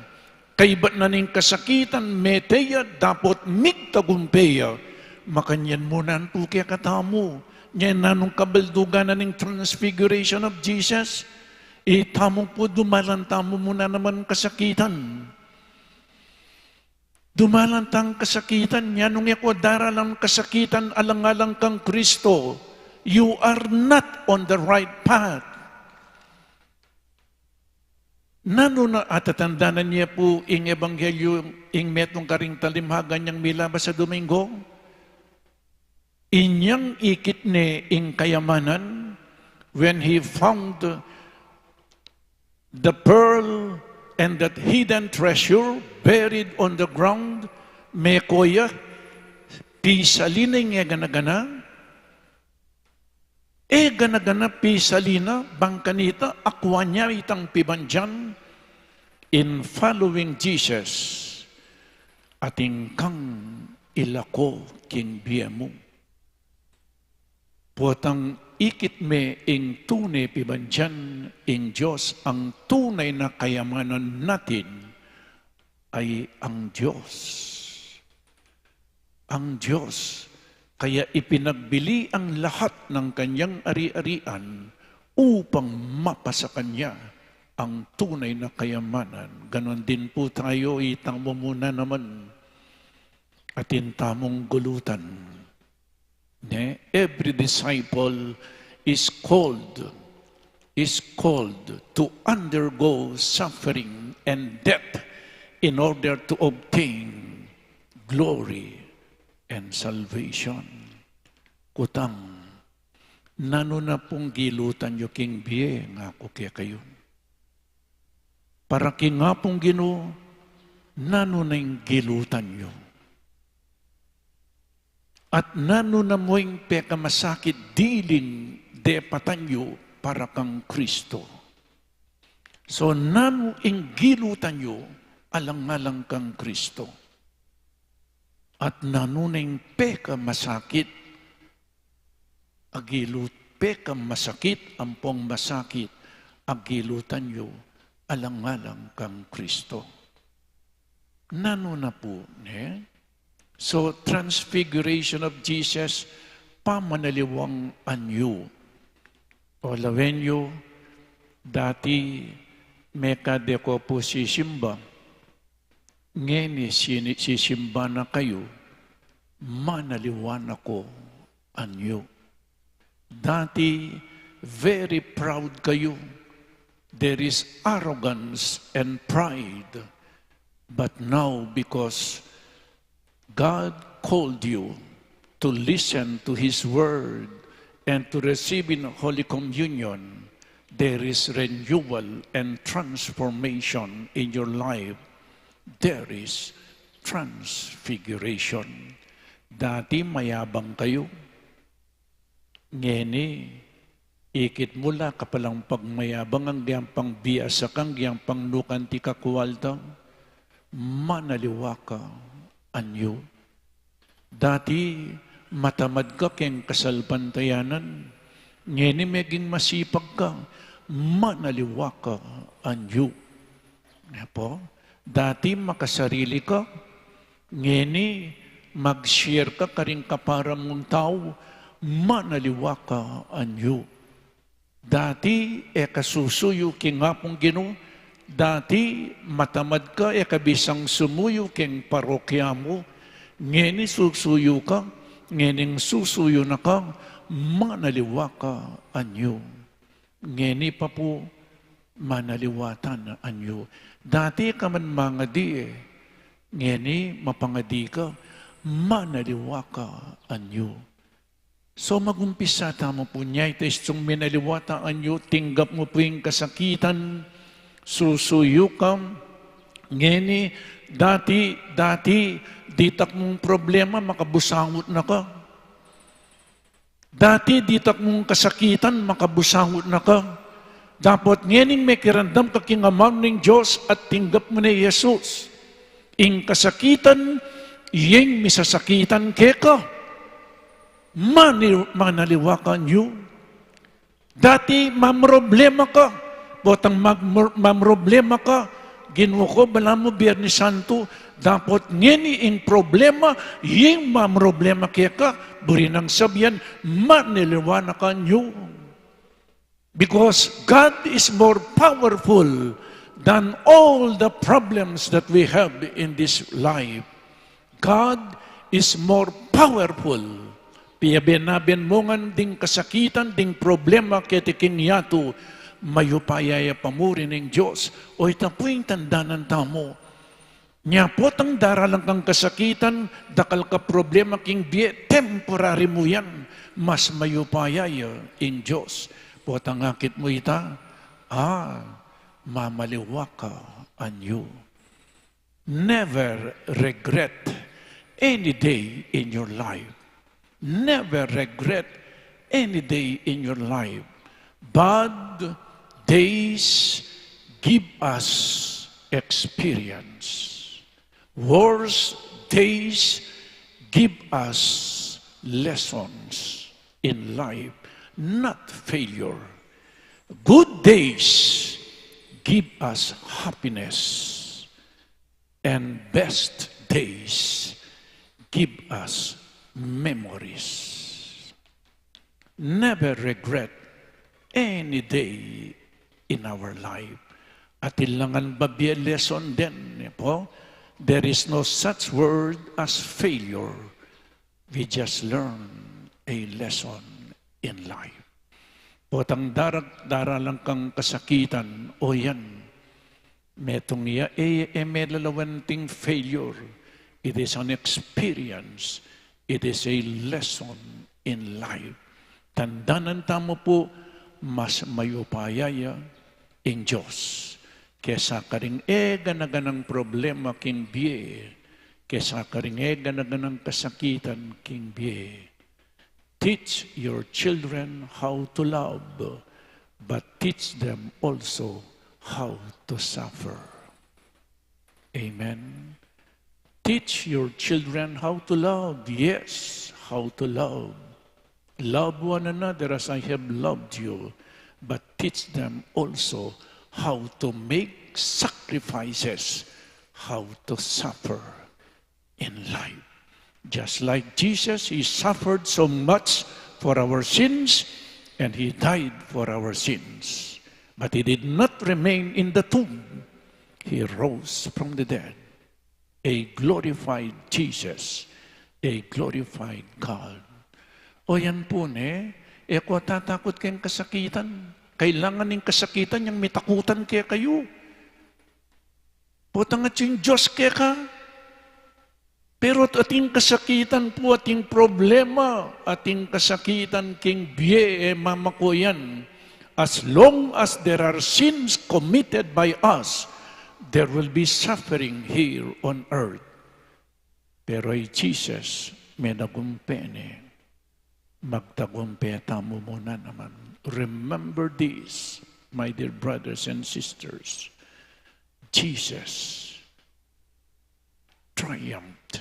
kaybat na ning kasakitan, mete ya, dapot migtagumpe ya, makanyan mu nan pu kekatamu. Nya nanung kabaldugan na ning transfiguration of Jesus, itamu pu dumalan tamu mu na naman kasakitan. Dumalan tang kasakitan, nya nung e ko daralan kasakitan alang-alang kang Kristo, you are not on the right path. Nanu na atatandanan ye pu ing ebanghelyo, ing metung karing talimhagan yang milabas a Domingo? Inyang ikit ne ing kayamanan, when he found the pearl and that hidden treasure buried on the ground, meko ya, pisalin ne ing e gana-gana, e gana-gana pisalin na, bang kanita akuan ya itang pibandian, in following Jesus, atin kang ilako king bie mu. Potang ikit me ing tune pibandian ing Dios, ang tunay na kayamanan natin ay ang Dios. Ang Dios, kaya ipinagbili ang lahat ng kanyang ari-arian upang mapasa kanya ang tunay na kayamanan. Ganon din po tayo, itang mu muna naman. Atin tamung gulutan. Ne? Every disciple is called, is called to undergo suffering and death in order to obtain glory and salvation. Kutang, nanu na pung gilutan yu king bie, ngaku kekayu? Para king Apung Ginu, nanu na ing gilutan yu? At nanu na mu ing pekamasakit diling depatan yu para kang Kristo? So, nanu ing gilutan yu alang-alang kang Kristo? At nanu na ing pekamasakit, agilut-, pekamasakit, ampong masakit, agilutan yu alang-alang kang Kristo? Nanu na pu, ne? So, transfiguration of Jesus, pamanaliwang anyu. O lawen yu, dati mekad e ko pu sisimba, ngeni sini-, sisimba na kayu, manaliwa na ko anyu. Dati, very proud kayu. There is arrogance and pride. But now, because God called you to listen to His word and to receive in Holy Communion, there is renewal and transformation in your life. There is transfiguration. Dati mayabang kayu. Ngeni, ikit mu la ka palang pagmayabang, agyang pang biasa ka, agyang pang nukan ti kakualta, manaliwa ka anyu. Dati, matamad ka keng kasalpantayanan, ngeni meging masipag ka, manaliwa ka anyu. Ne pu? Dati makasarili ka, ngeni mag-share ka karing kapara mung tau, manaliwa ka anyu. Dati e ka susuyu king Apung Ginu, dati matamad ka, e ka bisang sumuyu king parokya mu, ngeni susuyu ka, ngening susuyu na ka, manaliwa ka anyu. Ngeni pa pu, manaliwa ta na anyu. Dati ka man mangadi e, ngeni mapangadi ka, manaliwa ka anyu. So, magumpisa tamu pu nya, ita istung minaliwa ta anyu, tinggap mu pu ing kasakitan, susuyu ka, ngeni, dati, dati, ditak mung problema, makabusangut na ka. Dati ditak mung kasakitan, makabusangut na ka. Dapot ngening mekiramdam ka king amanu ning Dios at tinggap mu ne Jesus. Ing kasakitan, iyeng misasakitan keka. Mani-, manaliwa ka anyu. Dati mamroblema ka, potang mag-, mamroblema ka, Ginu ku, balamu Biernes Santo, dapot ngeni ing problema, ing mamroblema keka, buri nang sabian, manaliwa na ka anyu. Because God is more powerful than all the problems that we have in this life. God is more powerful. Piyaben-aben mu ngan ding kasakitan, ding problema keti king yatu, mayupaya ya pa muri ning Dios. O ita pu ing tandanan tamu. Nya potang daralan kang kasakitan, dakal ka problema king bie, temporary mu yan, mas mayupaya ya ing Dios. Potang akit mu ita, ah, mamaliwa ka anyu. Never regret any day in your life. Never regret any day in your life. Bad days give us experience. Worse days give us lessons in life, not failure. Good days give us happiness. And best days give us memories. Never regret any day in our life. Atin la ngan bibie lesson den, ne pu. There is no such word as failure. We just learn a lesson in life. Potang darak-, daralan kang kasakitan, o yan, metung ya, e, e melalawan ting failure. It is an experience. It is a lesson in life. Tandanan tamu pu, mas mayupaya ya ing Dios kesa karing e gana-ganang problema king bie, kesa karing e gana-ganang kasakitan king bie. Teach your children how to love, but teach them also how to suffer. Amen. Teach your children how to love. Yes, how to love. Love one another as I have loved you, but teach them also how to make sacrifices, how to suffer in life. Just like Jesus, he suffered so much for our sins, and he died for our sins. But he did not remain in the tomb. He rose from the dead. A glorified Jesus, a glorified God. O yan pu ne, e ko tatakut keng kasakitan. Kailangan ing kasakitan yang mitakutan kekayu. Potang atyu ing Dios keka. Pero ating kasakitan pu, ating problema, ating kasakitan king bie, e mamaku yan. As long as there are sins committed by us, there will be suffering here on earth. Pero i Jesus, menagumpe ne. Magtagumpe tamu mu na naman. Remember this, my dear brothers and sisters. Jesus triumphed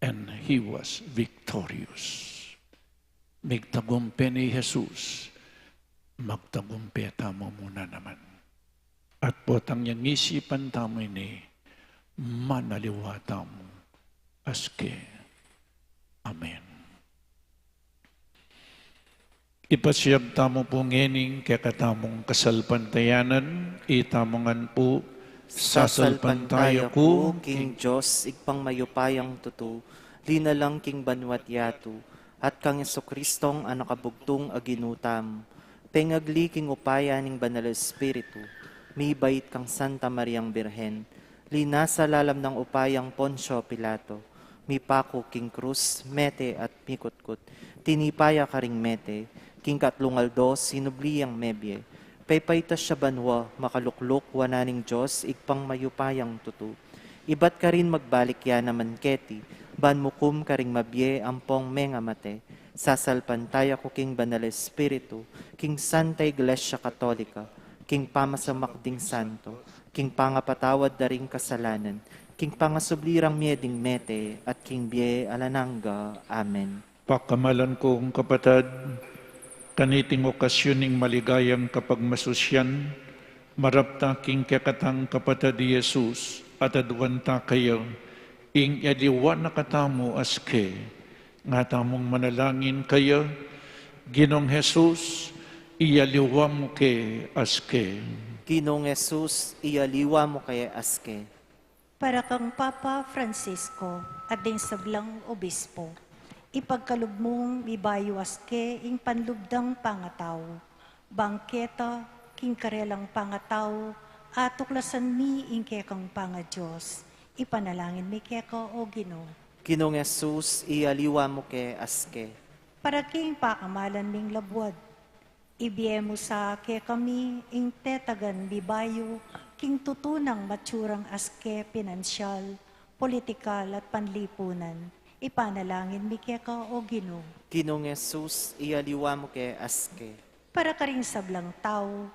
and he was victorious. Migtagumpe ne i Jesus, magtagumpe tamu mu na naman. At potang yang isipan tamu ini, manaliwa tamu aske. Amen. Ipasiag tamu pu ngening kekatamung kasalpantayanan, itamu ngan pu, sasalpantaya ku king Dios, Ibpang mayupayang tutu, linalang king banua't yatu, at kang Jesucristong Anak a bugtung a Ginu tamu, pengagli king upaya ning Banal a Espiritu, mibait kang Santa Mariang Birhen, linasa lalam nang upayang Poncio Pilato, mipaku king krus, mete at mikutkut. Tinipa ya karing mete, king katlung aldo sinubli yang mebie. Pepaitas ya banua, makalukluk wanan ning Dios, Ibpang mayupayang tutu. Ibat karin magbalik ya naman keti, ban mukum karing mabie ampong mengamate. Sasalpantaya ku king Banal a Espiritu, king Santa Iglesia Katolika, king pamasamak ding santo, king pangapatawad da ring kasalanan, king pangasubli rang mie ding mete, at king bie alang angga. Amen. Pakamalan kung kapatad, kaniting okasyon ning maligayang kapagmasusyan, marap ta king kekatang kapatad i Jesus, at aduan ta kaya, ing aliwa na katamu aske, nga tamung manalangin kaya, Ginung Jesus, ialiwa mu ke aske. Ginung Jesus, ialiwa mu ke aske. Para kang Papa Francisco at ding sablang obispo, ipagkalub mung mibayu aske ing panlub dang pangatau. Bang keta, king karelang pangatau, atuklasan mi ing kekang pangaDios, ipanalangin mi keka, O Ginu. Ginung Jesus, ialiwa mu ke aske. Para king pakamalan ming labuad, ibie mu sa kekami ing tetagan mibayu king tutu nang matsurang aske pinansyal, politikal at panlipunan. Ipanalangin mi keka, O Ginu. Ginung Jesus, ialiwa mu ke aske. Para karing sablang tau,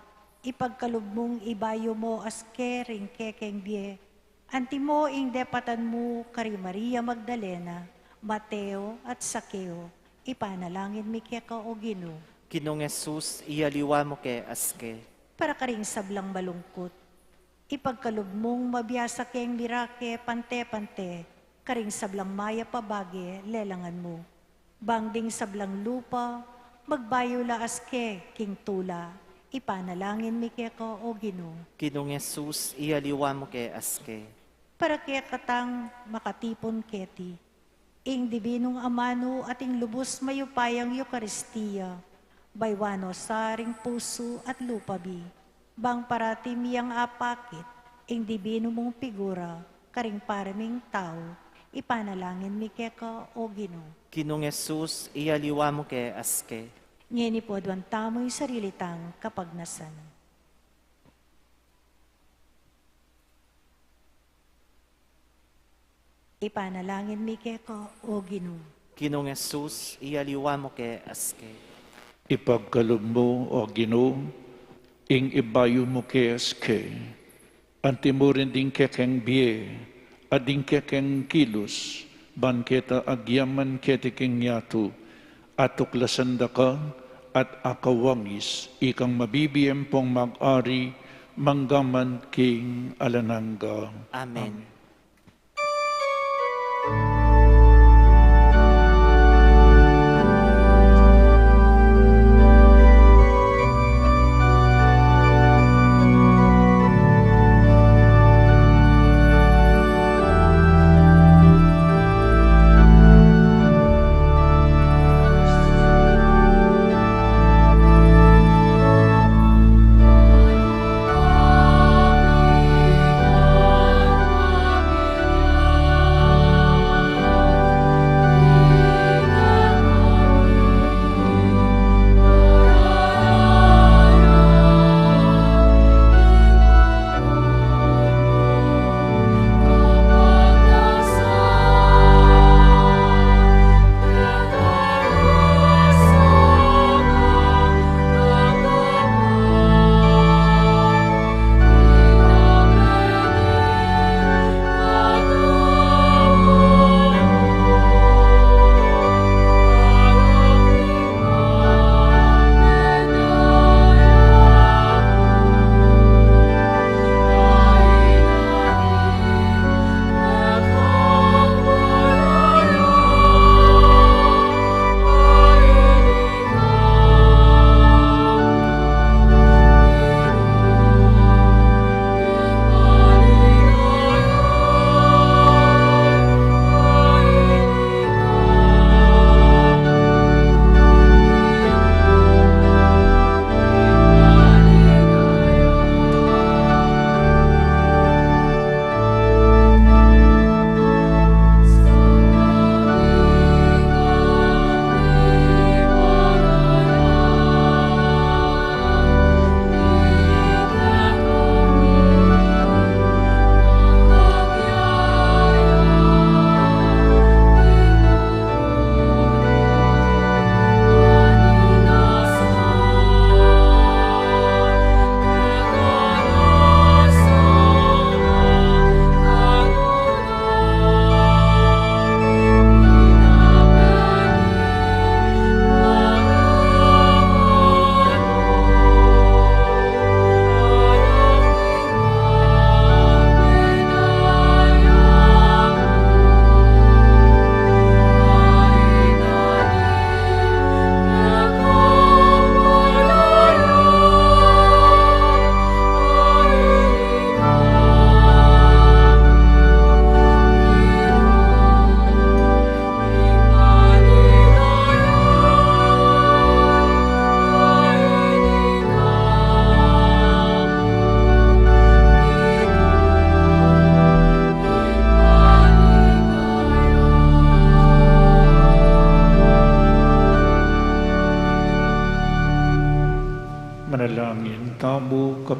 ipagkalub mung ibayu mu aske ring kekeng bie, antimo ing depatan mu kari Maria Magdalena, Mateo, at Sakeo, ipanalangin mi keka, O Ginu. Ginung Jesus, ialiwa mu ke aske. Para karing sablang malungkut, ipagkalub mung mabiasa keng mirake pante-pante, karing sablang mayap a bage lelangan mu. Bang ding sablang lupa, magbayu la aske king tula, ipanalangin mi keka, O Ginu. Ginung Jesus, ialiwa mu ke aske. Para kekatang makatipun keti, ing dibinung amanu at ing lubus mayupayang Eukaristia, baywan no sa ring pusu at lupa mi. Bang parati mi yang apakit ing dibinu mung figura karing para ming tau, ipanalangin mi keka, O Ginu. Ginung Jesus, ialiwa mu ke aske. Ngeni pu aduan tamu ing sarili tang kapagnasan. Ipanalangin mi keka, O Ginu. Ginung Jesus, ialiwa mu ke aske. Ipagkalub mu, O Ginu, ing ibayu mu ke aske, antimo rin ding kekeng bie, at ding kekeng kilus, ban keta agyaman keti king yatu, atuklasan da ka, at akawangis, ikang mabibie ampong mag-ari, mangga man king alang angga. Amen.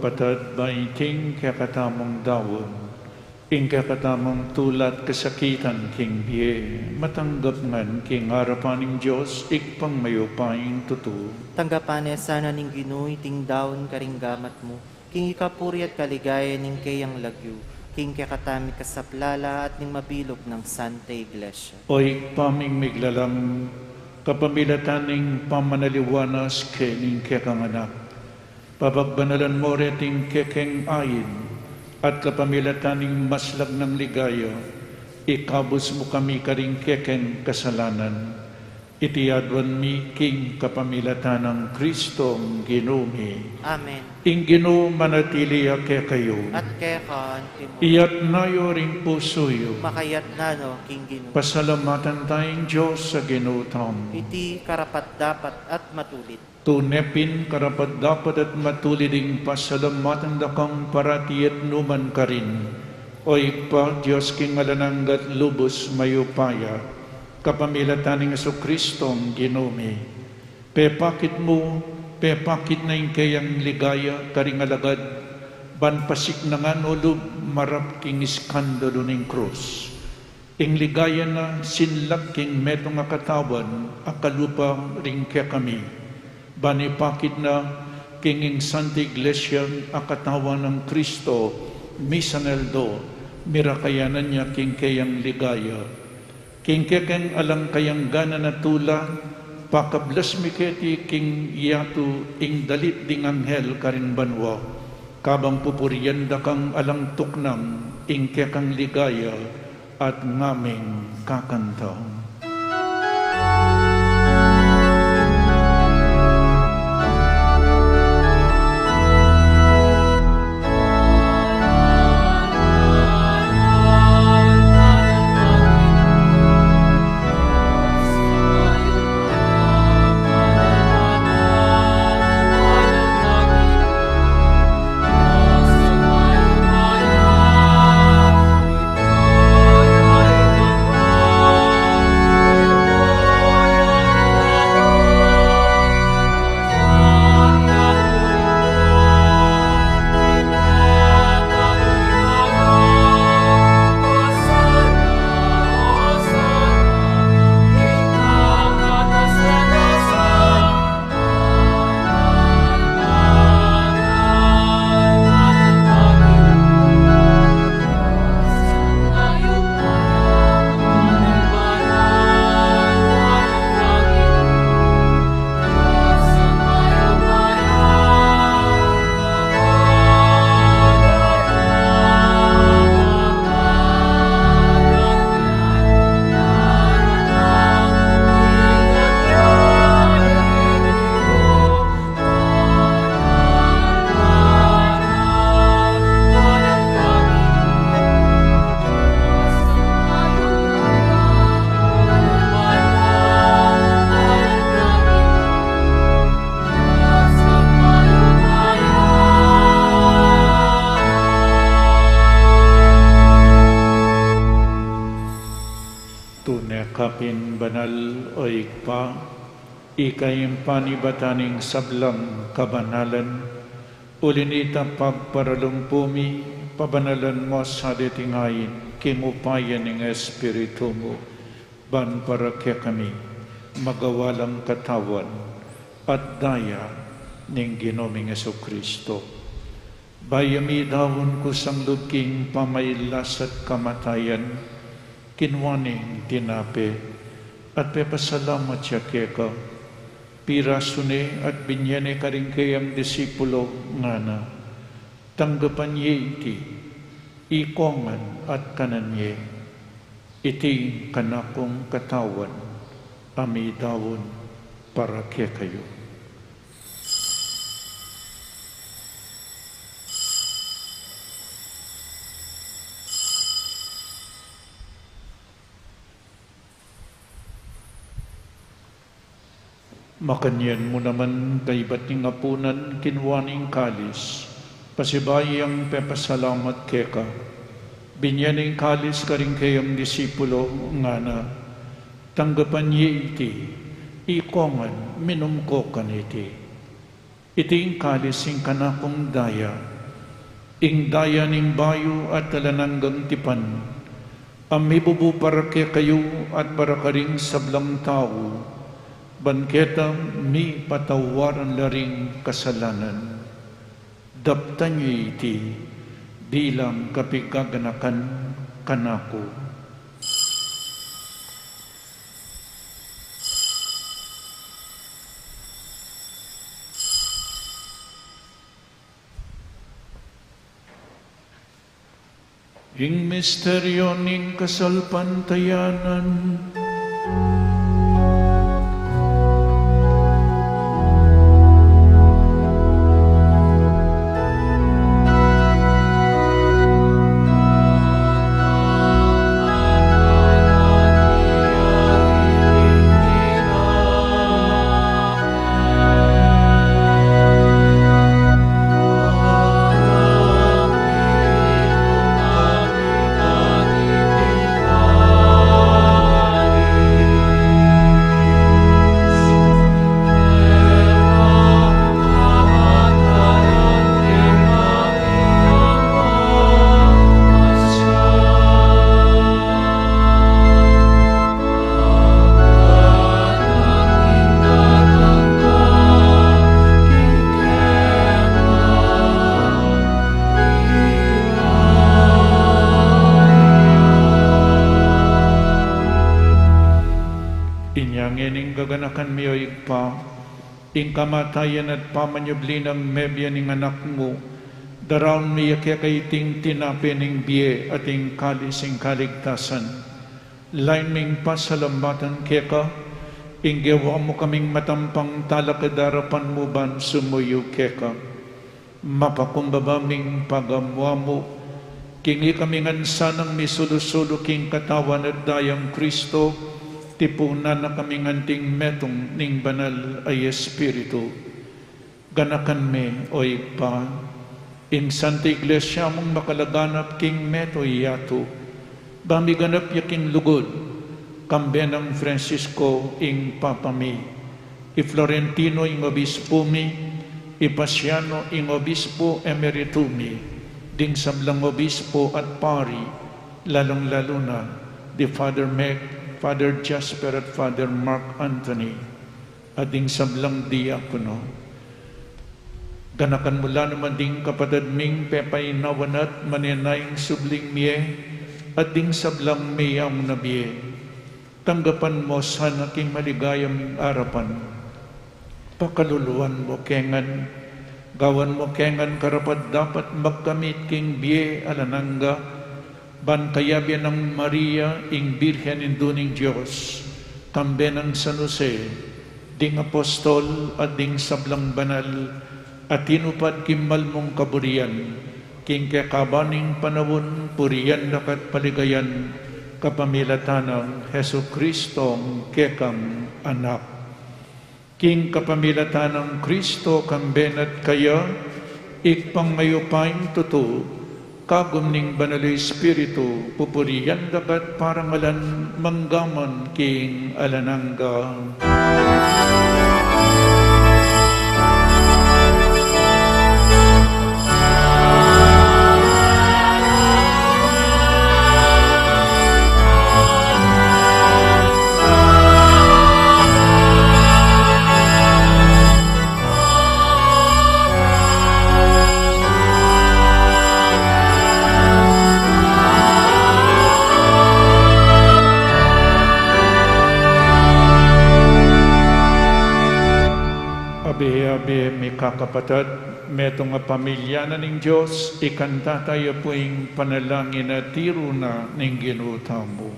Kapatad, ba iting kekatamung daun, ing kekatamung tula at kasakitan king bie, matanggap ngan king arapan ning Dios, Ibpang mayupayang tutu. Tanggapan na sana ning Ginu iting daun karing gamat mu, king ikapuri at kaligayan ning keyang lagyu, king kekatamung kasaplalan at ning mabilug nang Santa Iglesia. O Ibpa ming miglalang, kapamilatan ning pamanaliwalas keni ning kekang Anak, pabagbanalen mu reting kekeng ain, at kapamilatan ning maslagnang ligaya, ikabus mu kami karing kekeng kasalanan. Iti aduan mi king kapamilatan nang Kristong Ginu mi. Amen. Ing Ginu manatili ya kekayu. At keka antimu. Iyatas yu ring pusu yu. Makayatas no king Ginu. Pasalamatan taya ing Dios a Ginu tamu. Iti karapat-dapat at matulid. Tune pin karapat-dapat at matulid ing pasalamatan da kang parati at nukarin man, O Ibpa, Dios king alang angga at lubus mayupaya, kapamilatan nang Jesukristong Ginu mi. Pepakit mu, pepakit na ing keyang ligaya karing alagad, ban pasiknangan o lub marap king iskandalu ning krus. Ing ligaya na sinlak king metung a katawan a kalupa ring kekami, ban ipakit na king ing Santa Iglesia a katawan nang Kristo, misan aldo, mirakayanan ya king keyang ligaya. King kekeng alang kayangganan a tula, pakablas mi keti king yatu ing dalit ding anghel karin banua, kabang pupurian da kang alang tuknang ing kekang ligaya at ngaming kakanta. Tune ka pin banal, o Ibpa, ika ing panibatan ning sablang kabanalan, uli na nita pagparalumpu mi, pabanalan mu sa deting ain, king upaya ning Espiritu mu, ban para kekami, magawa lang katawan at daya ning Ginu ming Jesucristo. Bayu ya midaun kusang lub king pamailas at kamatayan, kinua ne ing tinape, at pepasalamat ya keka, pirasu ne at binye ne karing keyang disipulo, ngana: Tanggapan ye iti, ikong ngan at kanan ye. Iti ing kanakung katawan, a midaun para kekayu. Makanyan mu naman, kaybat ning apunan, kinua ne ing kalis, pasibayu yang pepasalamat keka, binye ne ing kalis karing keyang disipulo, ngana: Tanggapan ye iti, ikong ngan, minum ko kaniti. Iti ing kalis ning kanakung daya, ing daya ning bayu at alang anggang tipan, a mibubu para kekayu at para karing sablang tau, ban keta mipatawaran la ring kasalanan. Daptan yu iti bilang kapigaganakan kanaku. Ing misteryo ning kasalpantayanan. Inya ngeni ing gaganakan mi, o Ibpa, ing kamatayan at pamanyubli nang mebie ning Anak mu, daraun mi ya keka iting tinape ning bie at ing kalis ning kaligtasan. Lain ming pasalamatan keka, ing gewa mu kaming matampang talakad king arapan mu ban sumuyu keka. Mapakumbaba ming pagamu-amu, king ikami ngan sanang misulu-sulu king katawan at dayang Kristo, tipunan na kami ngan anting metung ning Banal a Espiritu. Ganakan me, o Ibpa, ing Santa Iglesia mung makalaganap king mabilug a yatu, ba miganap ya king lugud, kambe nang Francisco ing Papa mi, i Florentino ing Obispo mi, i Paciano ing Obispo Emerito mi, ding sablang obispo at pari, lalung-lalu na di Father Meg, Father Jasper at Father Mark Anthony, at ding sablang diakono. Ganakan mu la naman ding kapatad ming pepainawa na at manenayang subling mie, at ding sablang meyaun na bie. Tanggapan mu la sana king maligaya ming arapan. Pakaluluan mu ke ngan, gawan mu ke ngan karapat-dapat magkamit king bie alang angga, ban kayabe nang Maria, ing Birhen Indu ning Dios, kambe nang San Jose, ding apostol at ding sablang banal a tinupad king malmung kaburian, king kekaban ning panaun, purian da ka at paligayan, kapamilatan nang Jesucristo, kekang Anak. King kapamilatan nang Kristo, kambe na at kaya, Ibpang mayupayang tutu, kagum ning Banal a Espiritu, pupurian da ka at parangalan mangga man king alang angga. Abe-abe, mikakapatad, metung a pamilya na ning Dios, ikanta taya pu ing panalangin a tiru na ning Ginu tamu.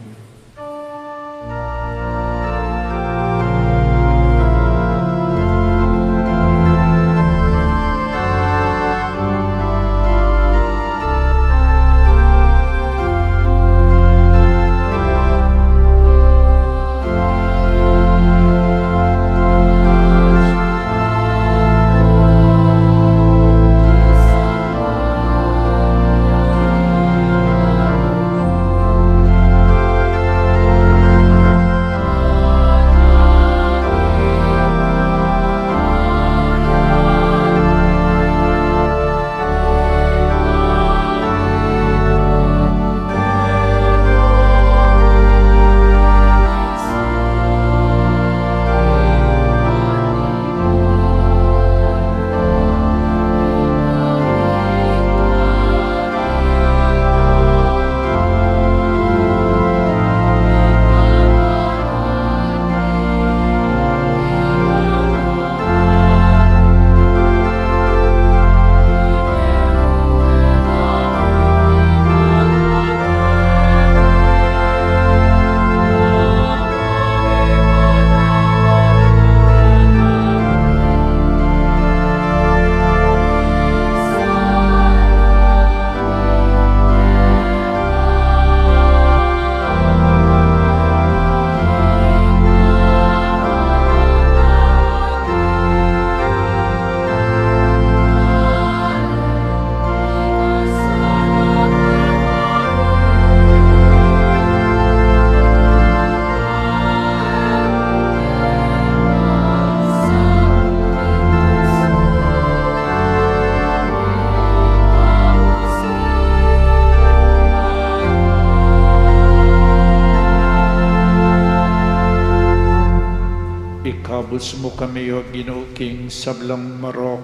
Ipagkalub mu kami, O Ginu, king sablang marok.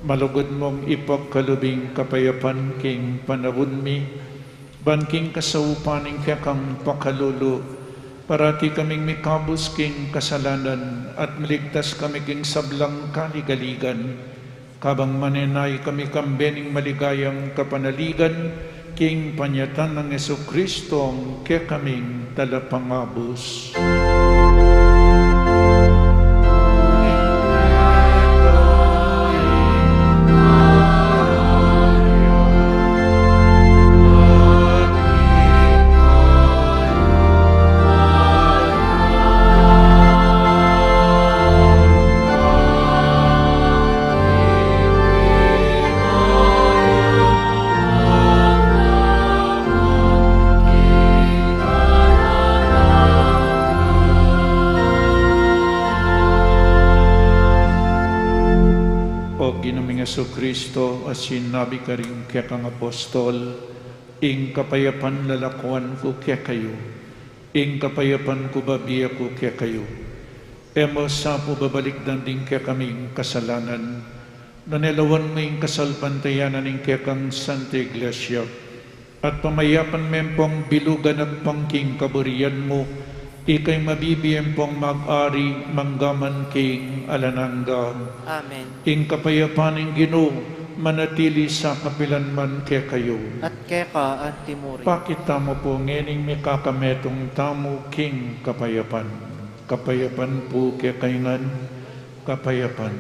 Malugud mung ipagkalub ing kapayapan king panaun mi, ban king kasaupan ning kekang pakalulu, parati kaming mikabus king kasalanan at miligtas kami king sablang kaligaligan. Kabang manenaya kami kambe ning maligayang kapanaligan, king panyatang nang Jesucristo, kekaming Talapangabus. O Ginu ming Jesucristo, a sinabi karing kekang apostol, ing kapayapan lalakuan ku kekayu, ing kapayapan ku bibie ku kekayu. E mu sa pu babalikdan ding kekaming kasalanan, nune lawan mu ing kasalpantayanan ning kekang Santa Iglesia, at pamayapan me pung bilugan at pung king kaburian mu, ika ing mabibie pung mag-ari mangga man king alang angga. Amen. Ing kapayapan ning Ginu manatili sa kapilan man kekayu. At keka antimurin. Pakit tamu pu ngening mikakametung tamu king kapayapan. Kapayapan pu kekayu ngan, kapayapan.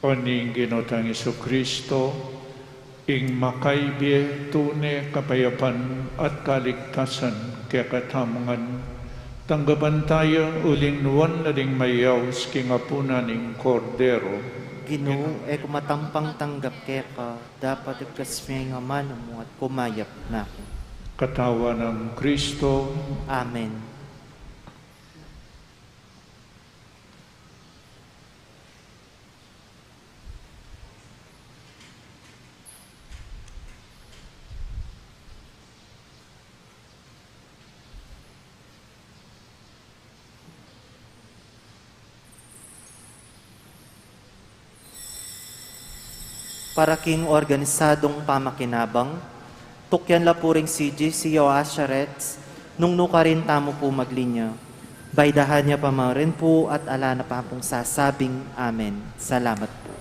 O ning Ginu tang Jesucristo, ing makaibie tune kapayapan at kaligtasan kekatamu ngan, tanggapan taya uling nuan na ding mayaus king apunan ning Kordero. Ginu, e ku matampang tanggap keka, dapot ibkas mu ing amanu mu at kumayap na ku. Katawan nang Kristo. Amen. Para king organisadong pamakinabang, tukyan la pu ring C G C o usherettes, nung nukarin tamu pu maglinya. Baydahan ya pa man rin pu at ala na pa pung sasabing amen. Salamat pu.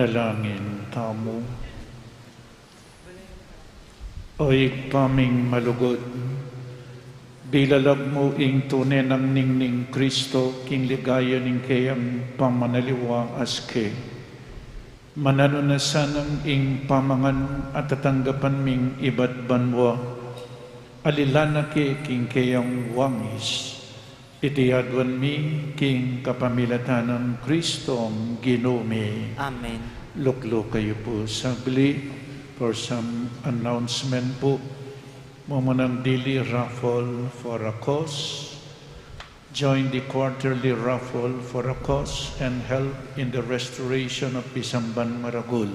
Dalangin tamu. O Ibpa ming malugud, bilalag mu ing tune nang ningning Kristo king ligaya ning keyang pamanaliwa aske. Mananu na sanang ing pamangan a tatanggapan ming ibat banua, alilan na ke king keyang wangis. Iti aduan mi king kapamilatan nang Kristong Ginu mi. Amen. Lukluk kayu pu saglit for some announcement pu. Mumunang dili raffle for a cause. Join the quarterly raffle for a cause and help in the restoration of Pisamban Maragul.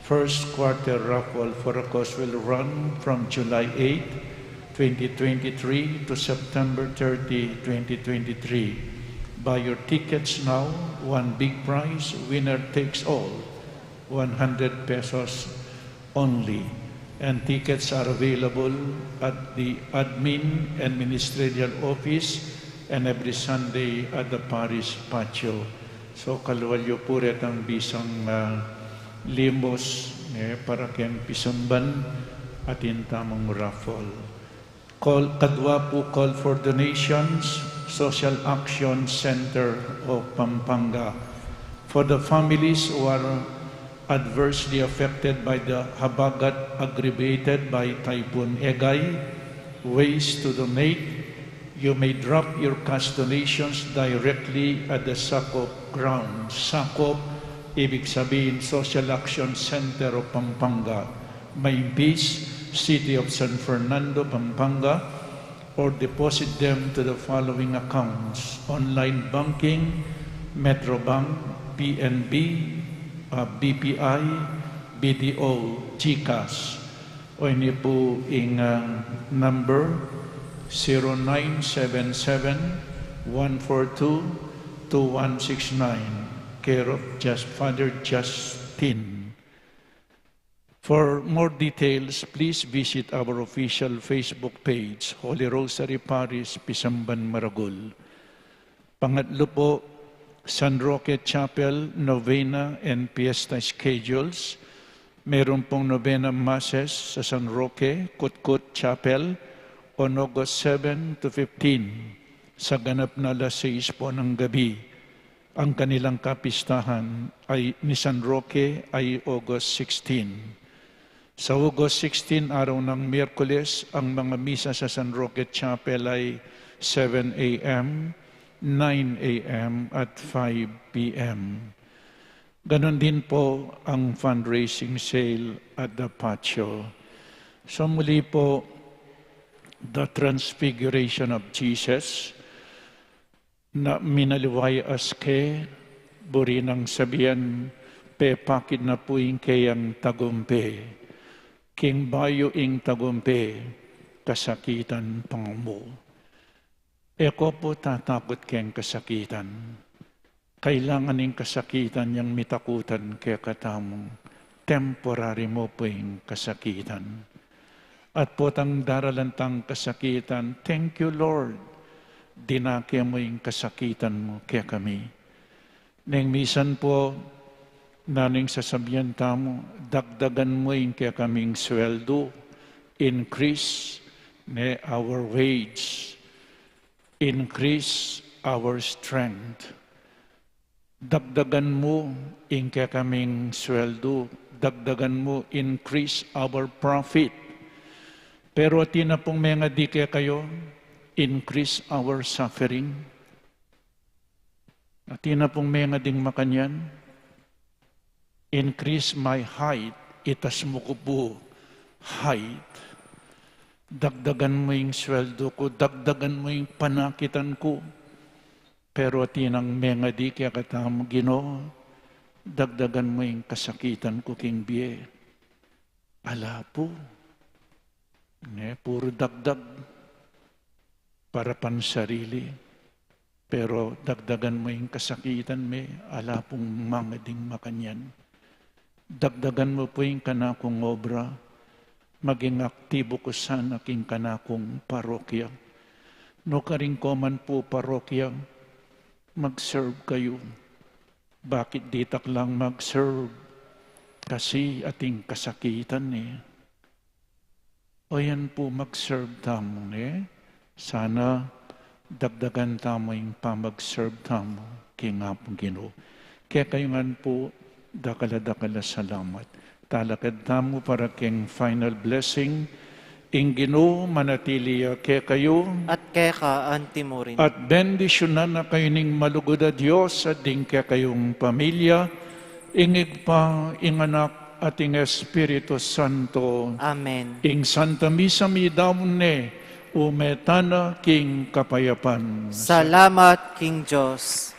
First quarter raffle for a cause will run from July eighth, twenty twenty-three to September thirty, twenty twenty-three. Buy your tickets now. One big prize, winner takes all. One hundred pesos only. And tickets are available at the admin and ministerial office and every Sunday at the parish patio. So, kalual yu pu retang bisang, ah, limos, eh, para keng pisamban atin tamung raffle. Call, kadua pu, call for donations, Social Action Center of Pampanga. For the families who are adversely affected by the habagat aggravated by Typhoon Egay, ways to donate. You may drop your cash donations directly at the Sakop grounds. Sakop, ibig sabihin, Social Action Center of Pampanga, Maimpis, City of San Fernando, Pampanga, or deposit them to the following accounts: online banking, Metrobank, P N B, uh, B P I, B D O, GCash. O ini pu ing, uh, number, zero nine seven seven, one four two, two one six nine, care of Just Father Justin. For more details, please visit our official Facebook page, Holy Rosary Parish, Pisamban Maragul. Pangatlo po, San Roque Chapel, Novena and Fiesta Schedules. Meron pong Novena Masses sa San Roque, Cutkut Chapel, on August seven to fifteen, sa ganap na alas sais po ng gabi. Ang kanilang kapistahan ay, ni San Roque, ay August sixteen. Sa August sixteen, araw ng Miyerkules, ang mga misa sa San Roque Chapel ay seven A M, nine A M at five P M. Ganon din po ang fundraising sale at the patio. So muli po, the Transfiguration of Jesus, na minaliwa ya aske, buri nang sabian, pepakit na pu ing keyang tagumpe. King bayu ing tagumpe, kasakitan pangamu. E ko pu tatakut keng kasakitan. Kailangan ing kasakitan yang mitakutan kekatamu. Temporary mu pu ing kasakitan. At potang daralan tang kasakitan, thank you, Lord. Dinake mu ing kasakitan mu kekami. Neng misan po, nanu ing sasabian tamu, dagdagan mu ing kekaming sweldu, increase ne our wage, increase our strength. Dagdagan mu ing kekaming sweldu, dagdagan mu, increase our profit. Pero atin na pung mengadi kekayu, increase our suffering. Atin na pung mengading makanyan, increase my height, itas mu ku pu height. Dagdagan mu ing sweldu ku, dagdagan mu ing panakitan ku. Pero atin nang mengadi kekatamu, Ginu, dagdagan mu ing kasakitan ku king bie. Ala pu. Ne, puru dagdag para pansarili. Pero dagdagan mu ing kasakitan mi, ala pung mengading makanyan. Dagdagan mu pu ing kanakung obra, maging aktibo ku sana king kanakung parokya. Nukarin ko man pu parokya, mag-serve kayu. Bakit ditak lang mag-serve? Kasi ating kasakitan, e. O yan pu, mag-serve tamu, ne? Sana dagdagan tamu ing pamag-serve tamu king Apung Ginu. Kekayu ngan pu, dakal a dakal a salamat. Talakad tamu para king final blessing. Ing Ginu manatili ya kekayu. At keka antimurin. At bendisyunan na kayu ning malugud a Dios at ding kekayung pamilya, ing Ibpa, ing Anak, at ing Espiritu Santo. Amen. Ing Santa Misa midaun ne, ume tana king kapayapan. Salamat king Dios.